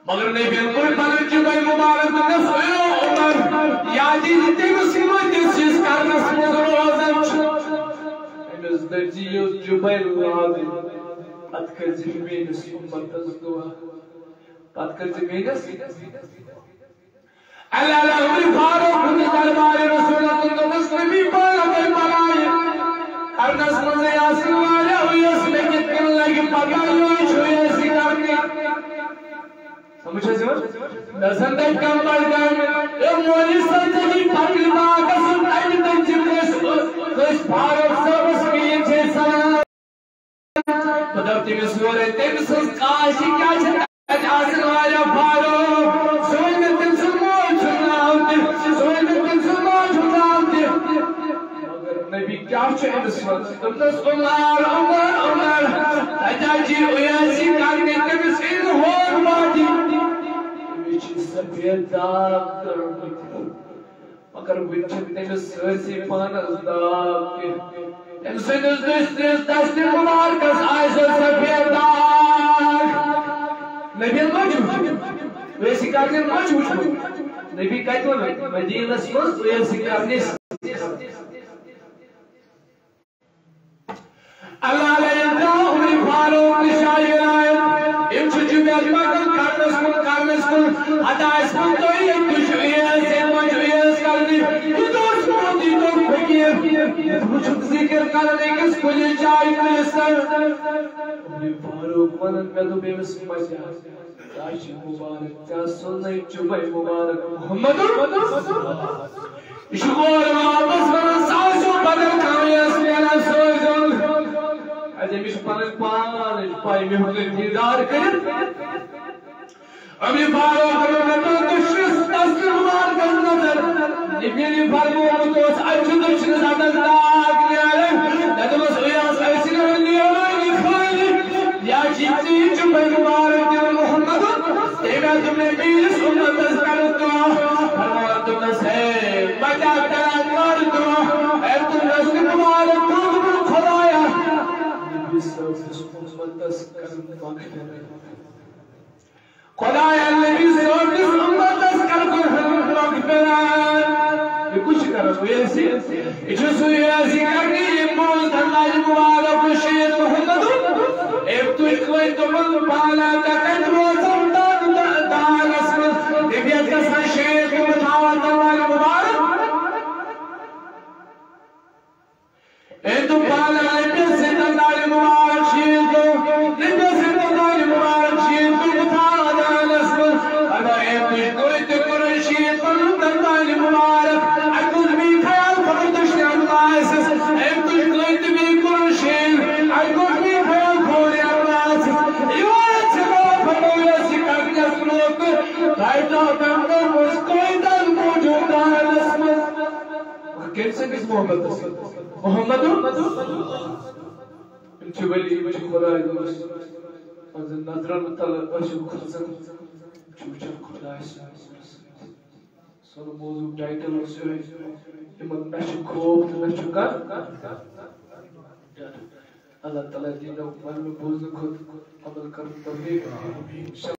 مگر نبی یَن کوٚر پنُن جُبہ مُبارک، دوٚپنَس، اے عمر، یاد یہِ تٔمِس یِمَن تہِ سُہ یُس کرنَس منٛز روزان چھُ۔ أمِس دٔپۍ زِ یہِ جُبہ لاگُن، پتہٕ کٔرۍ زِ میٛٲنِس اُمتَس دُعا۔ پتہٕ کٔرۍ زِ میٛٲنِس اللہ علیہ عمر فاروق ہُنٛد دربار رسول اللہ تہٕ دوٚپُس، نبی پاک، تُہۍ بلایہِ کرنس منٛزٕے آسن واریاہ، یۄس مےٚ کِتھ کٔنۍ لگہِ پتہ، یِہوٚے چھُ یہِ اَسہِ کرنہِ۔ سمجھ چھا یِوان؟ مےٚ زن تَتہِ کم بڑگام، اے مولوی صٲب، ژےٚ چھِ پننہِ باغس سُنٛد تَمہِ تٔمۍ چھِ کٲنٛسہِ، کٲنٛسہِ فاروق صٲبس کِہیٖنۍ چھِ سنان۔ بہٕ دَپہٕ تٔمِس یورَے، تٔمۍ سٕنٛز کاش یہِ کیٛاہ چھِ تَتہِ آسَن واریاہ فاروق۔ سُہ وَنہِ مےٚ تٔمۍ سُنٛد مول چھُ ناو تہِ، سُہ وَنہِ مےٚ تٔمۍ سُنٛد مول چھُ ناو تہِ۔ مگر نبی کیٛاہ چھُ أمِس وَنان؟ دوٚپنَس، عمر، عمر، عمر، تَتہِ آے جی اویسی کرنہِ، تٔمِس اِن ہور بادی۔ تٔمِس چھِ سفید داغ درٛامٕتۍ۔ مگر وٕنہِ چھِنہٕ تٔمِس سٲرسٕے پانَس داغ کینٛہہ۔ تٔمۍ سٕنٛدِس دٔستِس دستِ مُبارکَس آسہِ سفید داغ۔ نبی ما چھُ وٕچھمُت؟ ویسی کرنہِ ما چھُ وٕچھمُت؟ نبی کَتہِ ووٚن؟ مدیٖنَس منٛز ویسی کرنہِ۔ اللہ علیہ ییٚلہِ درٛاو عمر فاروق تہٕ شاہ ولایت، یِم چھِ جُبیر پکان کرنس کُن، کرنس کُن۔ ہتا اَسہِ ووٚن تۄہہِ، ییٚتہِ تُہۍ چھِو عیز، ییٚتہِ وۄنۍ چھُ عیز کرنہِ۔ یہِ توٚر سونٛتھ، یہِ توٚر فقیٖر۔ یہِ وٕچھُکھ ذِکِر کران أکِس کُلِس جایہِ، کُلِس تل۔ عمر فاروق وَنان، مےٚ دوٚپ أمِس، مَہ تہِ آسہِ۔ داچھی مُبارک، ژےٚ سوزنَے جُبہ مُبارک محمد۔ یہِ چھُ اورٕ واپس وَنان، سُہ آسیو بدل کانٛہہ یَس نیران سوزُن۔ اَدٕ أمِس چھِ پَنٕنۍ پانٕچ پَے، مےٚ ہیوٚک نہٕ دیٖدار کٔرِتھ۔ عمر فاروق وَنان، مےٚ پیوٚو دٔچھنِس دستِ مُبارکَس نظر۔ یہِ میٛانہِ فرمومُت اوس، اَتہِ چھُ دٔچھنِس اَتھَس داغ نیران۔ مےٚ دوٚپمَس، اویاس، أسۍ چھِنہٕ نیران یہِ خٲلی۔ یا چھِ ژیٖرۍ چھُ پیغمبر تہِ محمد، تٔمۍ صٲبنِس اُمتس کر مغفرت۔ خدایا، نبی صٲبنِس اُمتس کر مغفرت۔ یہِ کُس چھُ کران؟ یہِ ٲسۍ، یہِ چھُ سُے یٲسی کرنہِ، ییٚمۍ بوٗز تَمہِ لَٹہِ مُبارک شہید محمد۔ أمۍ تُج کٲنٛسہِ دوٚپُن، "بالا، ژےٚ کَتہِ روزَن دَگ دَ-، داغَس منٛز؟ طبیعت گژھان شہید تہٕ بہٕ تھاوان تَمہِ لَٹہِ مُبارک۔" أمۍ دوٚپ، "بالا، رۄپیَس سۭتۍ دَنٛدانہِ مُبارک شیٖل گوٚو، رۄپیَس سۭتۍ دَنٛدانہِ مُبارک شیٖل گوٚو، بہٕ تھاوٕ عدالَس منٛز۔" اَدا أمۍ تُج کٲنٛسہِ تہِ قرآن شیٖل پَنُن دَنٛدانہِ مُبارک۔ اَتہِ اوس بیٚیہِ خیال خبر دٔچھنہِ اَنٛدٕ آسٮ۪س۔ أمۍ تُج کٲنٛسہِ تہِ بیٚیہِ قرآن شیٖل۔ اَتہِ اوس بیٚیہِ خیال کھوورِ اَنٛدٕ آسٮ۪س۔ یور چھِ دَپان فرمٲیِو اَسہِ یہِ کَتنَس ترٛوو تہٕ تۄہہِ ترٛاو تَمہِ دۄہ اوس قٲیدَن موٗجوٗد عدالَس منٛز۔ کٔمۍ سٕنٛدِس محبتس؟ محمد۔ یِم چھِ ولی، یِم چھِ خداے دوست۔ یِہنٛزن نظرن تل ٲسِو کھژان، یِم چھِ وٕچھان خداے سُنٛد۔ سون موضوع ٹائٹل اوس یِہوٚے، یِمن نہ چھُ خوف تہٕ نہ چھُ کانٛہہ ڈر۔ اللہ تعالیٰ دِیِن وننہٕ بوزنہٕ کھۄتہٕ عمل کرنُک توفیق۔